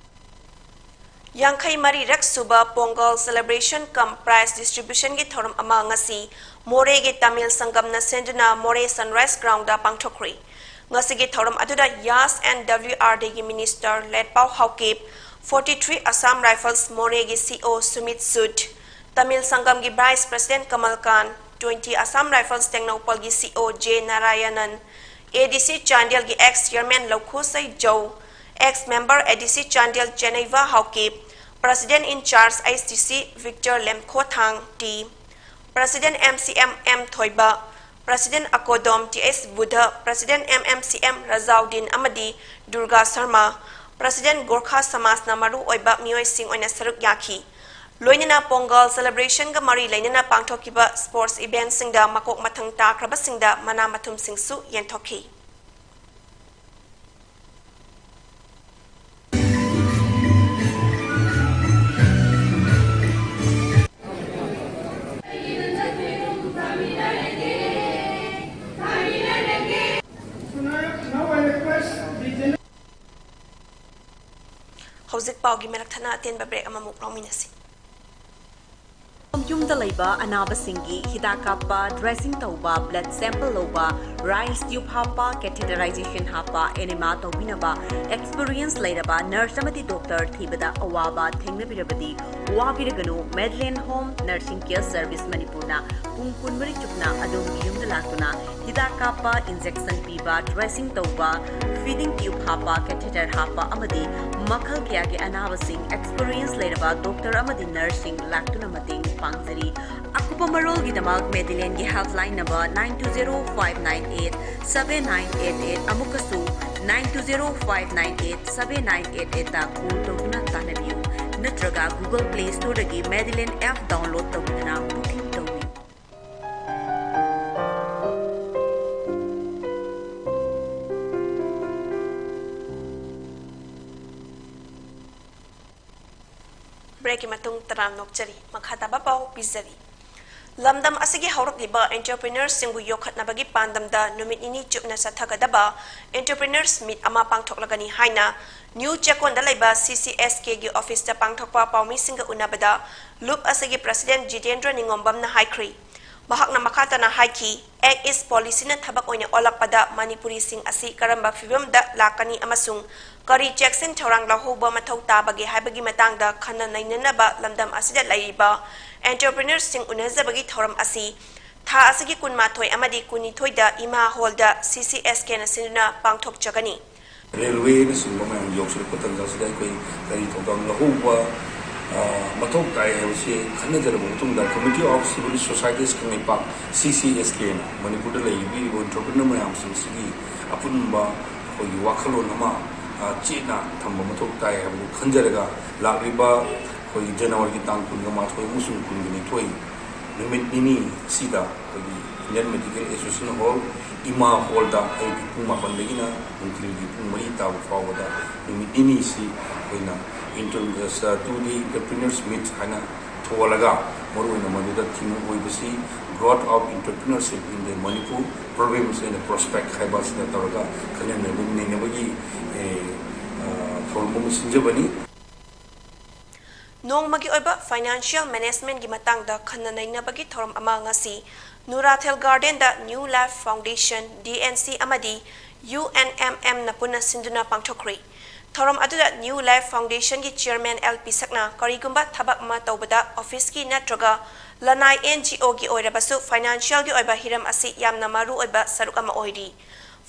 ꯌꯥꯡꯈꯩ ꯃꯔꯤꯔꯛ ꯁꯨꯕ pongal celebration cum prize distribution ꯒꯤ ꯊꯧꯔꯝ ꯑꯃ ꯉꯁꯤ ꯃꯣꯔꯦꯒꯤ ꯇꯥꯃꯤꯜ ꯁꯪꯒꯝꯅ ꯁꯤꯟꯗꯨꯅ ꯃꯣꯔꯦ ꯁꯟꯔꯥꯏꯖ ꯒ꯭ꯔꯥꯎꯟꯗ ꯄꯥꯡꯊꯣꯛꯈ꯭ꯔꯤ꯫ ꯉꯁꯤꯒꯤ ꯊꯧꯔꯝ ꯑꯗꯨꯗ ꯌꯥꯁ and W R D ꯒꯤ minister Letpao Haokip, forty three Assam Rifles ꯃꯣꯔꯦꯒꯤ C O ꯁꯨꯃꯤꯠ ꯁꯨꯠ, ꯇꯥꯃꯤꯜ ꯁꯪꯒꯝꯒꯤ vice president Kamal Kan, twenty Assam Rifles ꯇꯦꯡꯅꯧꯄꯜꯒꯤ C O J Narayanan, A D C ꯆꯥꯟꯗꯦꯜꯒꯤ ex chairman Loukhusei Zou, ex member A D C Chandel Chenneiba Haokip, president in charge H D C Victor Lemkhothang T, president M C M M Thoiba, president Akodom T S Buddha, president M M C M Rajauddin ꯑꯃꯗꯤ ꯗꯨꯔꯒꯥ ꯁꯔꯃ, president ꯒꯣꯔꯈꯥ ꯁꯃꯥꯖꯅ ꯃꯔꯨ ꯑꯣꯏꯕ ꯃꯤꯑꯣꯏꯁꯤꯡ ꯑꯣꯏꯅ ꯁꯔꯨꯛ ꯌꯥꯈꯤ꯫ ꯂꯣꯏꯅꯅ ꯄꯣꯡꯒꯜ celebration ꯒ ꯃꯔꯤ ꯂꯩꯅꯅ ꯄꯥꯡꯊꯣꯛꯈꯤꯕ sports event ꯁꯤꯡꯗ ꯃꯀꯣꯛ ꯃꯊꯪ ꯇꯥꯈ꯭ꯔꯕꯁꯤꯡꯗ ꯃꯅꯥ ꯃꯊꯨꯝꯁꯤꯡꯁꯨ ꯌꯦꯟꯊꯣꯛꯈꯤ꯫ ꯍꯧꯖꯤꯛ ꯄꯥꯎꯒꯤ ꯃꯔꯛ ꯊꯠꯅ ꯑꯇꯦꯟꯕ break ꯑꯃꯃꯨꯛ ꯂꯧꯃꯤꯟꯅꯁꯤ꯫ ꯌꯨꯝꯗ ꯂꯩꯕ ꯑꯅꯥꯕꯁꯤꯡꯒꯤ ꯍꯤꯗꯥꯛ ꯀꯥꯞꯄ, dressing ꯇꯧꯕ, blood sample ꯂꯧꯕ, rice tube ꯍꯥꯞꯄ, catheterization ꯍꯥꯞꯄ, enema ꯇꯧꯕꯤꯅꯕ experience ꯂꯩꯔꯕ nurse ꯑꯃꯗꯤ doctor ꯊꯤꯕꯗ ꯑꯋꯥꯕ ꯊꯦꯡꯅꯕꯤꯔꯕꯗꯤ ꯋꯥꯕꯤꯔꯒꯅꯨ꯫ Madeline Home Nursing Care Service ꯃꯅꯤꯄꯨꯔꯅ ꯄꯨꯡ ꯀꯨꯟꯃꯔꯤ ꯆꯨꯞꯅ ꯑꯗꯣꯝꯒꯤ ꯌꯨꯝꯗ ꯂꯥꯛꯇꯨꯅ ꯍꯤꯗꯥꯛ ꯀꯥꯞꯄ, injection ꯄꯤꯕ, dressing ꯇꯧꯕ, feeding tube ꯍꯥꯞꯄ, catheter ꯍꯥꯞꯄ ꯑꯃꯗꯤ ꯃꯈꯜ ꯀꯌꯥꯒꯤ ꯑꯅꯥꯕꯁꯤꯡ experience ꯂꯩꯔꯕ doctor ꯑꯃꯗꯤ nurseꯁꯤꯡ ꯂꯥꯛꯇꯨꯅ ꯃꯇꯦꯡ ꯄꯥꯡꯖꯔꯤ꯫ ꯑꯀꯨꯞꯄ ꯃꯔꯣꯜꯒꯤꯗꯃꯛ Madelineꯒꯤ helpline number nine two zero five nine eight seven nine eight eight, ꯑꯃꯨꯛꯀꯁꯨ nine two zero five nine eight seven nine eight eightꯇ call ꯇꯧꯗꯨꯅ ꯇꯥꯟꯅꯕꯤꯌꯨ, ꯅꯠꯇ꯭ꯔꯒ Google Play Storeꯗꯒꯤ Madeline app download ꯇꯧꯗꯨꯅ booking ꯇꯧꯕꯤꯌꯨ꯫ Breakꯀꯤ ꯃꯇꯨꯡ ꯇꯔꯥꯝ ꯅꯣꯛꯆꯔꯤ꯫ ꯃꯈꯥ ꯇꯥꯕ ꯄꯥꯎ ꯄꯤꯖꯔꯤ꯫ ꯂꯝꯗꯝ ꯑꯁꯤꯒꯤ ꯍꯧꯔꯛꯂꯤꯕ entrepreneurꯁꯤꯡꯕꯨ ꯌꯣꯛꯈꯠꯅꯕꯒꯤ ꯄꯥꯟꯗꯝꯗ ꯅꯨꯃꯤꯠ ꯅꯤꯅꯤ ꯆꯨꯞꯅ ꯆꯠꯊꯒꯗꯕ Entrepreneurs Meet ꯑꯃ ꯄꯥꯡꯊꯣꯛꯂꯒꯅꯤ ꯍꯥꯏꯅ ꯅ꯭ꯌꯨ ꯆꯦꯛꯀꯣꯟꯗ ꯂꯩꯕ CCSKꯒꯤ officeꯇ ꯄꯥꯡꯊꯣꯛꯄ ꯄꯥꯎꯃꯤꯁꯤꯡꯒ ꯎꯅꯕꯗ ꯂꯨꯞ ꯑꯁꯤꯒꯤ president ꯖꯤꯇꯦꯟꯗ꯭ꯔ ꯅꯤꯉꯣꯝꯕꯝꯅ ꯍꯥꯏꯈ꯭ꯔꯤ꯫ ꯃꯍꯥꯛꯅ ꯃꯈꯥ ꯇꯥꯅ ꯍꯥꯏꯈꯤ, Act East policyꯅ ꯊꯕꯛ ꯑꯣꯏꯅ ꯑꯣꯜꯂꯛꯄꯗ ꯃꯅꯤꯄꯨꯔꯤꯁꯤꯡ ꯑꯁꯤ ꯀꯔꯝꯕ ꯐꯤꯕꯝꯗ ꯂꯥꯛꯀꯅꯤ ꯑꯃꯁꯨꯡ ꯀꯔꯤ ꯆꯦꯛꯁꯤꯟ ꯊꯧꯔꯥꯡ ꯂꯧꯍꯧꯕ ꯃꯊꯧ ꯇꯥꯕꯒꯦ ꯍꯥꯏꯕꯒꯤ ꯃꯇꯥꯡꯗ ꯈꯟꯅ ꯅꯩꯅꯅꯕ ꯂꯝꯗꯝ ꯑꯁꯤꯗ ꯂꯩꯔꯤꯕ entrepreneurꯁꯤꯡ ꯎꯅꯖꯕꯒꯤ ꯊꯧꯔꯝ ꯑꯁꯤ ꯊꯥ ꯑꯁꯤꯒꯤ ꯀꯨꯟꯃꯥꯊꯣꯏ ꯑꯃꯗꯤ ꯀꯨꯟꯅꯤꯊꯣꯏꯗ ꯏꯃꯥ ꯍꯣꯜꯗ CCSKꯅ ꯁꯤꯟꯗꯨꯅ ꯄꯥꯡꯊꯣꯛꯆꯒꯅꯤ꯫ Railwayꯅꯆꯤꯡꯕ ꯃꯌꯥꯝ ꯌꯧꯁꯤꯜꯂꯛꯄ ꯇꯥꯟꯖꯥꯁꯤꯗ ꯑꯩꯈꯣꯏ ꯀꯔꯤ ꯊꯧꯗꯥꯡ ꯂꯧꯍꯧꯕ, ꯑ, ꯃꯊꯧ ꯇꯥꯏ ꯍꯥꯏꯕꯁꯤ ꯈꯟꯅꯖꯔꯕ ꯃꯇꯨꯡꯗ Committee of Civil Societies Kangleipak, CCSKꯅ ꯃꯅꯤꯄꯨꯔꯗ ꯂꯩꯔꯤꯕ entrepreneur ꯃꯌꯥꯝꯁꯤꯡꯁꯤꯒꯤ ꯑꯄꯨꯟꯕ ꯑꯩꯈꯣꯏꯒꯤ ꯋꯥꯈꯜꯂꯣꯟ ꯑꯃ, ꯑ, ꯆꯦꯠꯅ ꯊꯝꯕ ꯃꯊꯧ ꯇꯥꯏ ꯍꯥꯏꯕꯗꯨ ꯈꯟꯖꯔꯒ ꯂꯥꯛꯂꯤꯕ ꯑꯩꯈꯣꯏꯒꯤ ꯖꯅꯋꯥꯔꯤꯒꯤ ꯇꯥꯡ ꯀꯨꯟꯒ ꯃꯥꯊꯣꯏ ꯑꯃꯁꯨꯡ ꯀꯨꯟꯒ ꯅꯤꯊꯣꯏ ꯅꯨꯃꯤꯠ ꯅꯤꯅꯤ ꯑꯁꯤꯗ ꯑꯩꯈꯣꯏꯒꯤ Indian Medical Association Hall, ꯏꯃꯥ ꯍꯣꯜꯗ ꯑꯌꯨꯛꯀꯤ ꯄꯨꯡ ꯃꯥꯄꯟꯗꯒꯤꯅ ꯅꯨꯡꯊꯤꯜꯒꯤ ꯄꯨꯡ ꯃꯔꯤ ꯇꯥꯕ ꯐꯥꯎꯕꯗ ꯅꯨꯃꯤꯠ ꯅꯤꯅꯤꯁꯤ ꯑꯩꯈꯣꯏꯅ inter-, ꯑ, two day entrepreneurs meet ꯍꯥꯏꯅ ꯊꯣꯜꯂꯒ, ꯃꯔꯨꯑꯣꯏꯅ ꯃꯗꯨꯗ theme ꯑꯣꯏꯕꯁꯤ Growth of Entrepreneurship in the Manipur, Problems and Prospect ꯍꯥꯏꯕ ꯑꯁꯤꯗ ꯇꯧꯔꯒ ꯈꯟꯅ ꯅꯩꯅꯕꯒꯤ, ꯑꯦ, ꯑ, ꯊꯧꯔꯝ ꯑꯃ ꯁꯤꯟꯖꯕꯅꯤ꯫ ꯅꯣꯡꯃꯒꯤ ꯑꯣꯏꯕ financial managementꯀꯤ ꯃꯇꯥꯡꯗ ꯈꯟꯅ ꯅꯩꯅꯕꯒꯤ ꯊꯧꯔꯝ ꯑꯃ ꯉꯁꯤ ꯅꯨꯔꯥꯊꯦꯜ ꯒꯥꯔꯗꯦꯟꯗ New Life Foundation, D N C, ꯑꯃꯗꯤ U N M M ꯅ ꯄꯨꯟꯅ ꯁꯤꯟꯗꯨꯅ ꯄꯥꯡꯊꯣꯛꯈ꯭ꯔꯤ꯫ ꯊꯧꯔꯝ ꯑꯗꯨꯗ New Life Foundationꯒꯤ chairman L ꯄꯤꯁꯛꯅ ꯀꯔꯤꯒꯨꯝꯕ ꯊꯕꯛ ꯑꯃ ꯇꯧꯕꯗ officeꯀꯤ ꯅꯠꯇ꯭ꯔꯒ ꯂꯅꯥꯏ N G Oꯒꯤ ꯑꯣꯏꯔꯕꯁꯨ financialꯒꯤ ꯑꯣꯏꯕ ꯍꯤꯔꯝ ꯑꯁꯤ ꯌꯥꯝꯅ ꯃꯔꯨ ꯑꯣꯏꯕ ꯁꯔꯨꯛ ꯑꯃ ꯑꯣꯏꯔꯤ꯫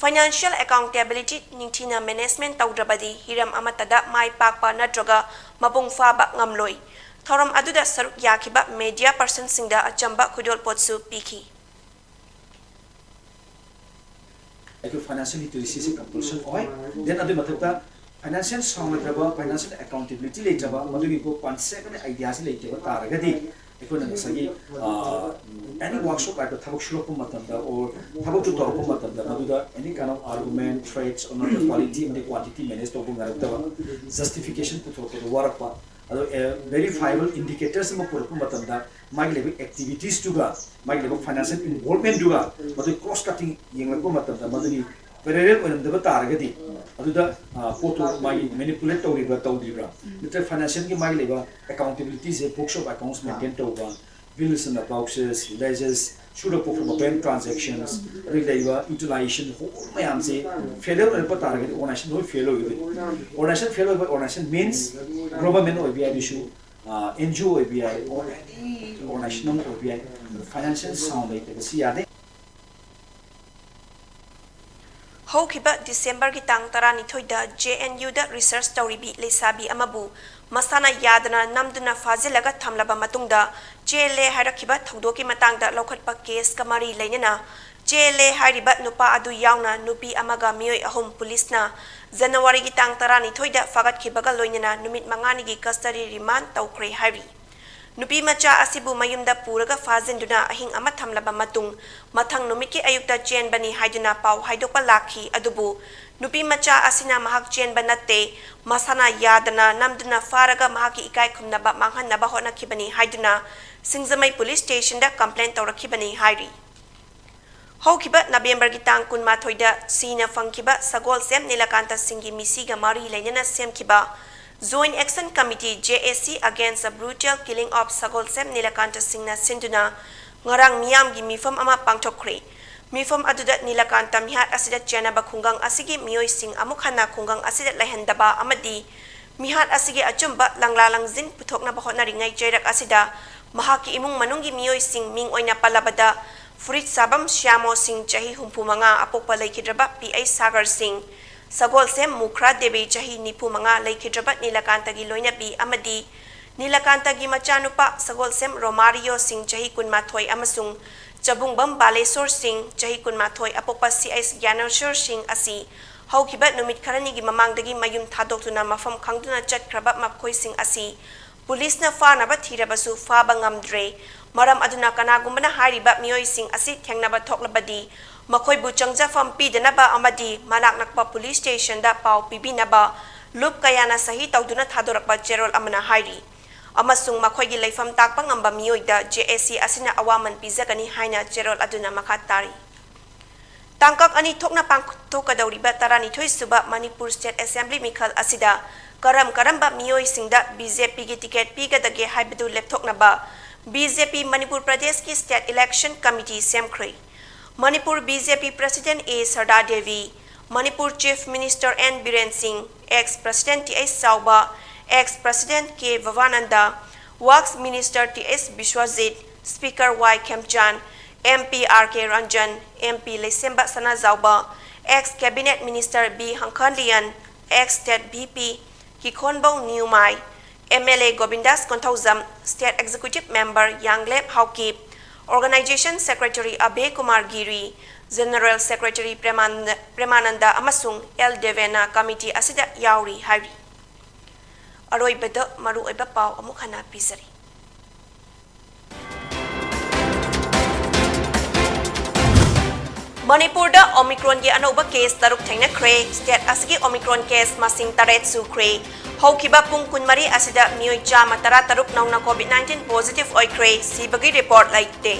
Financial accountability ꯅꯤꯡꯊꯤꯅ management ꯇꯧꯗ꯭ꯔꯕꯗꯤ ꯍꯤꯔꯝ ꯑꯃꯠꯇꯗ ꯃꯥꯏ ꯄꯥꯛꯄ ꯅꯠꯇ꯭ꯔꯒ ꯃꯄꯨꯡ ꯐꯥꯕ ꯉꯝꯂꯣꯏ꯫ ꯊꯧꯔꯝ ꯑꯗꯨꯗ ꯁꯔꯨꯛ ꯌꯥꯈꯤꯕ media personꯁꯤꯡꯗ ꯑꯆꯝꯕ ꯈꯨꯗꯣꯜꯄꯣꯠꯁꯨ ꯄꯤꯈꯤ꯫ ꯑꯩꯈꯣꯏ financial literacyꯁꯦ compulsion ꯑꯣꯏ꯫ Then ꯑꯗꯨꯒꯤ ꯃꯊꯛꯇ financial sound ꯂꯩꯇ꯭ꯔꯕ, financial accountability ꯂꯩꯇ꯭ꯔꯕ, ꯃꯗꯨꯒꯤ concept ꯑꯃꯗꯤ ideaꯁꯤ ꯂꯩꯇꯕ ꯇꯥꯔꯒꯗꯤ ꯑꯩꯈꯣꯏꯅ ꯉꯁꯥꯏꯒꯤ, ꯑ, any workshop ꯍꯥꯏꯕ ꯊꯕꯛ ꯁꯨꯔꯛꯄ ꯃꯇꯝꯗ or ꯊꯕꯛꯇꯨ ꯇꯧꯔꯛꯄ ꯃꯇꯝꯗ ꯃꯗꯨꯗ any kind of argument, threats, or not quality ꯑꯃꯗꯤ quantity manage ꯇꯧꯕ ꯉꯝꯂꯛꯇꯕ, justification ꯄꯨꯊꯣꯔꯛꯄꯗ ꯋꯥꯔꯛꯄ, ꯑꯗꯣ verifiable indicators ꯑꯃ ꯄꯨꯔꯛꯄ ꯃꯇꯝꯗ ꯃꯥꯒꯤ ꯂꯩꯕ activitiesꯇꯨꯒ ꯃꯥꯒꯤ ꯂꯩꯕ financial involvementꯗꯨꯒ ꯃꯗꯨꯒꯤ cross cutting ꯌꯦꯡꯂꯛꯄ ꯃꯇꯝꯗ ꯃꯗꯨꯒꯤ parallel ꯑꯣꯏꯔꯝꯗꯕ ꯇꯥꯔꯒꯗꯤ ꯑꯗꯨꯗ, ꯑ, ꯄꯣꯠꯇꯨ ꯃꯥꯒꯤ manipulate ꯇꯧꯔꯤꯕ꯭ꯔꯥ ꯇꯧꯗ꯭ꯔꯤꯕ꯭ꯔꯥ, ꯅꯠꯇ꯭ꯔꯒ financialꯒꯤ ꯃꯥꯒꯤ ꯂꯩꯕ accountabilityꯁꯦ, books of accounts maintain ꯇꯧꯕ, bills and boxes, ledgers, Sur ꯄꯣꯛꯈ꯭ꯔꯕ bank transactions, ꯑꯗꯒꯤ ꯂꯩꯔꯤꯕ utilization, whole ꯃꯌꯥꯝꯁꯦ failure ꯑꯣꯏꯔꯛꯄ ꯇꯥꯔꯒꯗꯤ organization ꯂꯣꯏ fail ꯑꯣꯏꯒꯗꯣꯏꯅꯤ꯫ Organization fail ꯑꯣꯏꯕ, organization means government ꯑꯣꯏꯕ ꯌꯥꯏ, ꯑꯗꯨꯁꯨ, ꯑ, N G O ꯑꯣꯏꯕ ꯌꯥꯏ, or any organization ꯑꯃ ꯑꯣꯏꯕ ꯌꯥꯏ, financial sound ꯂꯩꯇꯕꯁꯤ ꯌꯥꯗꯦ꯫ ꯍꯧꯈꯤꯕ Decemberꯒꯤ ꯇꯥꯡ ꯇꯔꯥꯅꯤꯊꯣꯏꯗ J N Uꯗ research ꯇꯧꯔꯤꯕꯤ ꯂꯩꯁꯥꯕꯤ ꯑꯃꯕꯨ ꯃꯁꯥꯅ ꯌꯥꯗꯅ ꯅꯝꯗꯨꯅ ꯐꯥꯖꯤꯜꯂꯒ ꯊꯝꯂꯕ ꯃꯇꯨꯡꯗ ꯆꯦꯜꯂꯦ ꯍꯥꯏꯔꯛꯈꯤꯕ ꯊꯧꯗꯣꯛꯀꯤ ꯃꯇꯥꯡꯗ ꯂꯧꯈꯠꯄ caseꯀ ꯃꯔꯤ ꯂꯩꯅꯅ ꯆꯦꯜꯂꯦ ꯍꯥꯏꯔꯤꯕ ꯅꯨꯄꯥ ꯑꯗꯨ ꯌꯥꯎꯅ ꯅꯨꯄꯤ ꯑꯃꯒ ꯃꯤꯑꯣꯏ ꯑꯍꯨꯝ ꯄꯨꯂꯤꯁꯅ Januaryꯒꯤ ꯇꯥꯡ ꯇꯔꯥꯅꯤꯊꯣꯏꯗ ꯐꯥꯒꯠꯈꯤꯕꯒ ꯂꯣꯏꯅꯅ ꯅꯨꯃꯤꯠ ꯃꯉꯥꯅꯤꯒꯤ custody remand ꯇꯧꯈ꯭ꯔꯦ ꯍꯥꯏꯔꯤ꯫ ꯅꯨꯄꯤ ꯃꯆꯥ ꯑꯁꯤꯕꯨ ꯃꯌꯨꯝꯗ ꯄꯨꯔꯒ ꯐꯥꯖꯤꯟꯗꯨꯅ ꯑꯍꯤꯡ ꯑꯃ ꯊꯝꯂꯕ ꯃꯇꯨꯡ, ꯃꯊꯪ ꯅꯨꯃꯤꯠꯀꯤ ꯑꯌꯨꯛꯇ ꯆꯦꯟꯕꯅꯤ ꯍꯥꯏꯗꯨꯅ ꯄꯥꯎ ꯍꯥꯏꯗꯣꯛꯄ ꯂꯥꯛꯈꯤ꯫ ꯑꯗꯨꯕꯨ ꯅꯨꯄꯤ ꯃꯆꯥ ꯑꯁꯤꯅ ꯃꯍꯥꯛ ꯆꯦꯟꯕ ꯅꯠꯇꯦ, ꯃꯁꯥꯅ ꯌꯥꯗꯅ ꯅꯝꯗꯨꯅ ꯐꯥꯔꯒ ꯃꯍꯥꯛꯀꯤ ꯏꯀꯥꯏ ꯈꯨꯝꯅꯕ ꯃꯥꯡꯍꯟꯅꯕ ꯍꯣꯠꯅꯈꯤꯕꯅꯤ ꯍꯥꯏꯗꯨꯅ ꯁꯤꯡꯖꯃꯩ police stationꯗ complaint ꯇꯧꯔꯛꯈꯤꯕꯅꯤ ꯍꯥꯏꯔꯤ꯫ ꯍꯧꯈꯤꯕ Novemberꯒꯤ ꯇꯥꯡ ꯀꯨꯟꯃꯥꯊꯣꯏꯗ ꯁꯤꯅ ꯐꯪꯈꯤꯕ ꯁꯒꯣꯜꯁꯦꯝ ꯅꯤꯂꯀꯥꯟꯇ ꯁꯤꯡꯒꯤ ꯃꯤꯁꯤꯒ ꯃꯔꯤ ꯂꯩꯅꯅ ꯁꯦꯝꯈꯤꯕ Joint Action Committee, J A C, Against the Brutal Killing of Sagolsem Nilakanta Singhꯅ ꯁꯤꯟꯗꯨꯅ ꯉꯔꯥꯡ ꯃꯤꯌꯥꯝꯒꯤ ꯃꯤꯐꯝ ꯑꯃ ꯄꯥꯡꯊꯣꯛꯈ꯭ꯔꯦ꯫ ꯃꯤꯐꯝ ꯑꯗꯨꯗ ꯅꯤꯂꯀꯥꯟꯇ ꯃꯤꯍꯥꯠ ꯑꯁꯤꯗ ꯆꯦꯟꯅꯕ ꯈꯨꯡꯒꯪ ꯑꯁꯤꯒꯤ ꯃꯤꯑꯣꯏꯁꯤꯡ ꯑꯃꯨꯛ ꯍꯟꯅ ꯈꯨꯡꯒꯪ ꯑꯁꯤꯗ ꯂꯩꯍꯟꯗꯕ ꯑꯃꯗꯤ ꯃꯤꯍꯥꯠ ꯑꯁꯤꯒꯤ ꯑꯆꯨꯝꯕ ꯂꯪꯂꯥ ꯂꯪꯖꯤꯟ ꯄꯨꯊꯣꯛꯅꯕ ꯍꯣꯠꯅꯔꯤꯉꯩ ꯆꯩꯔꯛ ꯑꯁꯤꯗ ꯃꯍꯥꯛꯀꯤ ꯏꯃꯨꯡ ꯃꯅꯨꯡꯒꯤ ꯃꯤꯑꯣꯏꯁꯤꯡ ꯃꯤꯡ ꯑꯣꯏꯅ ꯄꯜꯂꯕꯗ ꯐꯨꯔꯤꯠ ꯁꯥꯕꯝ ꯁ꯭ꯌꯥꯃꯣ ꯁꯤꯡ ꯆꯍꯤ ꯍꯨꯝꯐꯨ ꯃꯉꯥ ꯑꯄꯣꯛꯄ ꯂꯩꯈꯤꯗ꯭ꯔꯕ ꯄꯤ ꯑꯩꯆ ꯁꯥꯒꯔ ꯁꯤꯡ, ꯁꯒꯣꯜꯁꯦꯝ ꯃꯨꯈ꯭ꯔꯥ ꯗꯦꯕꯤ ꯆꯍꯤ ꯅꯤꯐꯨ ꯃꯉꯥ ꯂꯩꯈꯤꯗ꯭ꯔꯕ ꯅꯤꯂꯀꯥꯟꯇꯒꯤ ꯂꯣꯏꯅꯕꯤ ꯑꯃꯗꯤ ꯅꯤꯂꯀꯥꯟꯇꯒꯤ ꯃꯆꯥꯅꯨꯄꯥ ꯁꯒꯣꯜꯁꯦꯝ ꯔꯣꯃꯥꯔꯤꯌꯣ ꯁꯤꯡ ꯆꯍꯤ ꯀꯨꯟꯃꯥꯊꯣꯏ ꯑꯃꯁꯨꯡ ꯆꯕꯨꯡꯕꯝ ꯕꯥꯂꯦꯁꯣꯔ ꯁꯤꯡ ꯆꯍꯤ ꯀꯨꯟꯃꯥꯊꯣꯏ ꯑꯄꯣꯛꯄ ꯁꯤ ꯑꯩꯆ ꯒ꯭ꯌꯥꯅꯦꯁꯣꯔ ꯁꯤꯡ ꯑꯁꯤ ꯍꯧꯈꯤꯕ ꯅꯨꯃꯤꯠ ꯈꯔꯅꯤꯒꯤ ꯃꯃꯥꯡꯗꯒꯤ ꯃꯌꯨꯝ ꯊꯥꯗꯣꯛꯇꯨꯅ ꯃꯐꯝ ꯈꯪꯗꯨꯅ ꯆꯠꯈ꯭ꯔꯕ ꯃꯈꯣꯏꯁꯤꯡ ꯑꯁꯤ ꯄꯨꯂꯤꯁꯅ ꯐꯥꯅꯕ ꯊꯤꯔꯕꯁꯨ ꯐꯥꯕ ꯉꯝꯗ꯭ꯔꯦ꯫ ꯃꯔꯝ ꯑꯗꯨꯅ ꯀꯅꯥꯒꯨꯝꯕꯅ ꯍꯥꯏꯔꯤꯕ ꯃꯤꯑꯣꯏꯁꯤꯡ ꯑꯁꯤ ꯊꯦꯡꯅꯕ ꯊꯣꯛꯂꯕꯗꯤ ꯃꯈꯣꯏꯕꯨ ꯆꯪꯖꯐꯝ ꯄꯤꯗꯅꯕ ꯑꯃꯗꯤ ꯃꯅꯥꯛ ꯅꯛꯄ ꯄꯨꯂꯤꯁ ꯁ꯭ꯇꯦꯁꯟꯗ ꯄꯥꯎ ꯄꯤꯕꯤꯅꯕ ꯂꯨꯞ ꯀꯌꯥꯅ ꯁꯍꯤ ꯇꯧꯗꯨꯅ ꯊꯥꯗꯣꯔꯛꯄ ꯆꯦꯔꯣꯜ ꯑꯃꯅ ꯍꯥꯏꯔꯤ꯫ ꯑꯃꯁꯨꯡ ꯃꯈꯣꯏꯒꯤ ꯂꯩꯐꯝ ꯇꯥꯛꯄ ꯉꯝꯕ ꯃꯤꯑꯣꯏꯗ ꯖꯦ ꯑꯦ ꯁꯤ ꯑꯁꯤꯅ ꯑꯋꯥꯃꯟ ꯄꯤꯖꯒꯅꯤ ꯍꯥꯏꯅ ꯆꯦꯔꯣꯜ ꯑꯗꯨꯅ ꯃꯈꯥ ꯇꯥꯔꯤ꯫ ꯇꯥꯡꯀꯛ ꯑꯅꯤ ꯊꯣꯛꯅ ꯄꯥꯡꯊꯣꯛꯀꯗꯧꯔꯤꯕ ꯇꯔꯥꯅꯤꯊꯣꯏ ꯁꯨꯕ ꯃꯅꯤꯄꯨꯔ ꯁ꯭ꯇꯦꯠ ꯑꯦꯁꯦꯝꯕ꯭ꯂꯤ ꯃꯤꯈꯜ ꯑꯁꯤꯗ ꯀꯔꯝ ꯀꯔꯝꯕ ꯃꯤꯑꯣꯏꯁꯤꯡꯗ ꯕꯤ ꯖꯦ ꯄꯤꯒꯤ ꯇꯤꯀꯦꯠ ꯄꯤꯒꯗꯒꯦ ꯍꯥꯏꯕꯗꯨ ꯂꯦꯞꯊꯣꯛꯅꯕ ꯕꯤ ꯖꯦ ꯄꯤ ꯃꯅꯤꯄꯨꯔ ꯄ꯭ꯔꯗꯦꯁꯀꯤ ꯁ꯭ꯇꯦꯠ ꯏꯂꯦꯛꯁꯟ ꯀꯃꯤꯇꯤ ꯁꯦꯝꯈ꯭ꯔꯦ꯫ Manipur B J P president A Sarda Devi, Manipur chief minister N Biren Singh, ex president T H Chaoba, ex president K Bhabananda, works minister T H Biswajit, speaker Y Khemchand, M P R K Ranjan, M P Leishemba Sanajaoba, ex cabinet minister B Hangkhanlian, ex state V P ꯀꯤꯈꯣꯟꯕꯧ ꯅ꯭ꯌꯨꯃꯥꯏ, M L A Govindas Konthoujam, state executive member Yanglep Haokip, organization secretary Abe Kumar Giri, general secretary Premananda, Premananda ꯑꯃꯁꯨꯡ ꯑꯦꯜ ꯗꯦꯕꯦꯅꯥ ꯀꯃꯤꯇꯤ ꯑꯁꯤꯗ ꯌꯥꯎꯔꯤ ꯍꯥꯏꯔꯤ꯫ ꯑꯔꯣꯏꯕꯗ ꯃꯔꯨꯑꯣꯏꯕ ꯄꯥꯎ ꯑꯃꯨꯛ ꯍꯟꯅ ꯄꯤꯖꯔꯤ꯫ ꯃꯅꯤꯄꯨꯔꯗ ꯑꯣꯃꯤꯀ꯭ꯔꯣꯟꯒꯤ ꯑꯅꯧꯕ ꯀꯦꯁ ꯇꯔꯨꯛ ꯊꯦꯡꯅꯈ꯭ꯔꯦ꯫ ꯁ꯭ꯇꯦꯠ ꯑꯁꯤꯒꯤ ꯑꯣꯃꯤꯀ꯭ꯔꯣꯟ ꯀꯦꯁ ꯃꯁꯤꯡ ꯇꯔꯦꯠ ꯁꯨꯈ꯭ꯔꯦ꯫ ꯍꯧꯈꯤꯕ ꯄꯨꯡ ꯀꯨꯟꯃꯔꯤ ꯑꯁꯤꯗ ꯃꯤꯑꯣꯏ ꯆꯥꯝꯃ ꯇꯔꯥꯇꯔꯨꯛ ꯅꯧꯅ ꯀꯣꯚꯤꯗ ꯅꯥꯏꯟꯇꯤꯟ ꯄꯣꯖꯤꯇꯤꯚ ꯑꯣꯏꯈ꯭ꯔꯦ꯫ ꯁꯤꯕꯒꯤ ꯔꯤꯄꯣꯔꯠ ꯂꯩꯇꯦ꯫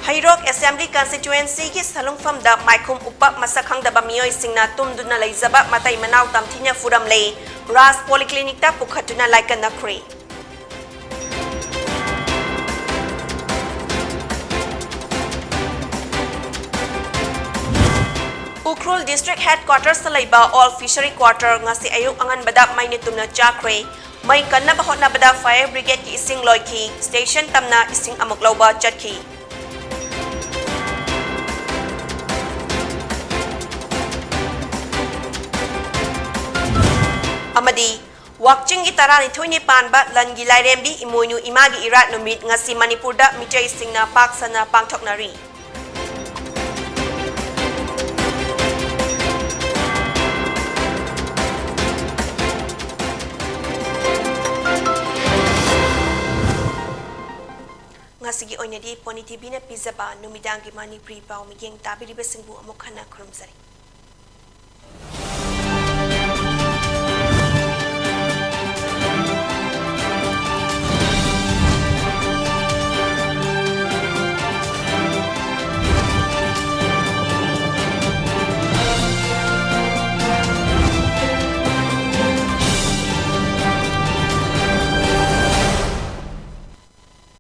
ꯍꯩꯔꯣꯛ Assembly Constituencyꯒꯤ ꯁꯂꯨꯡꯐꯝꯗ ꯃꯥꯏꯈꯨꯝ ꯎꯞꯄ ꯃꯁꯛ ꯈꯪꯗꯕ ꯃꯤꯑꯣꯏꯁꯤꯡꯅ ꯇꯨꯝꯗꯨꯅ ꯂꯩꯖꯕ ꯃꯇꯩ ꯃꯅꯥꯎ ꯇꯝꯊꯤꯅ ꯐꯨꯔꯝꯂꯦ꯫ ꯔꯥꯖ Polyclinicꯇ ꯄꯨꯈꯠꯇꯨꯅ ꯂꯥꯏꯀꯠꯅꯈ꯭ꯔꯦ꯫ ꯎꯈ꯭ꯔꯨꯜ District Headquartersꯇ ꯂꯩꯕ Old Fishery Quarter ꯉꯁꯤ ꯑꯌꯨꯛ ꯑꯉꯟꯕꯗ ꯃꯩꯅ ꯇꯨꯝꯅ ꯆꯥꯛꯈ꯭ꯔꯦ꯫ ꯃꯩ ꯀꯟꯅꯕ ꯍꯣꯠꯅꯕꯗ Fire Brigadeꯀꯤ ꯏꯁꯤꯡ ꯂꯣꯏꯈꯤ꯫ Station ꯇꯝꯅ ꯏꯁꯤꯡ ꯑꯃꯨꯛ ꯂꯧꯕ ꯆꯠꯈꯤ꯫ ꯑꯃꯗꯤ ꯋꯥꯛꯆꯤꯡꯒꯤ ꯇꯔꯥꯅꯤꯊꯣꯏꯅꯤ ꯄꯥꯟꯕ ꯂꯟꯒꯤ ꯂꯥꯏꯔꯦꯝꯕꯤ ꯏꯃꯣꯏꯅꯨ ꯏꯃꯥꯒꯤ ꯏꯔꯥꯠ ꯅꯨꯃꯤꯠ ꯉꯁꯤ ꯃꯅꯤꯄꯨꯔꯗ ꯃꯤꯇꯩꯁꯤꯡꯅ ꯄꯥꯛ ꯁꯟꯅ ꯄꯥꯡꯊꯣꯛꯅꯔꯤ꯫ ꯉꯁꯤꯒꯤ ꯑꯣꯏꯅꯗꯤ Pony TVꯅ ꯄꯤꯖꯕ ꯅꯨꯃꯤꯗꯥꯡꯒꯤ ꯃꯅꯤꯄꯨꯔꯤ ꯄꯥꯎ ꯃꯤꯠꯌꯦꯡ ꯇꯥꯕꯤꯔꯤꯕꯁꯤꯡꯕꯨ ꯑꯃꯨꯛ ꯍꯟꯅ ꯈꯨꯔꯨꯝꯖꯔꯤ꯫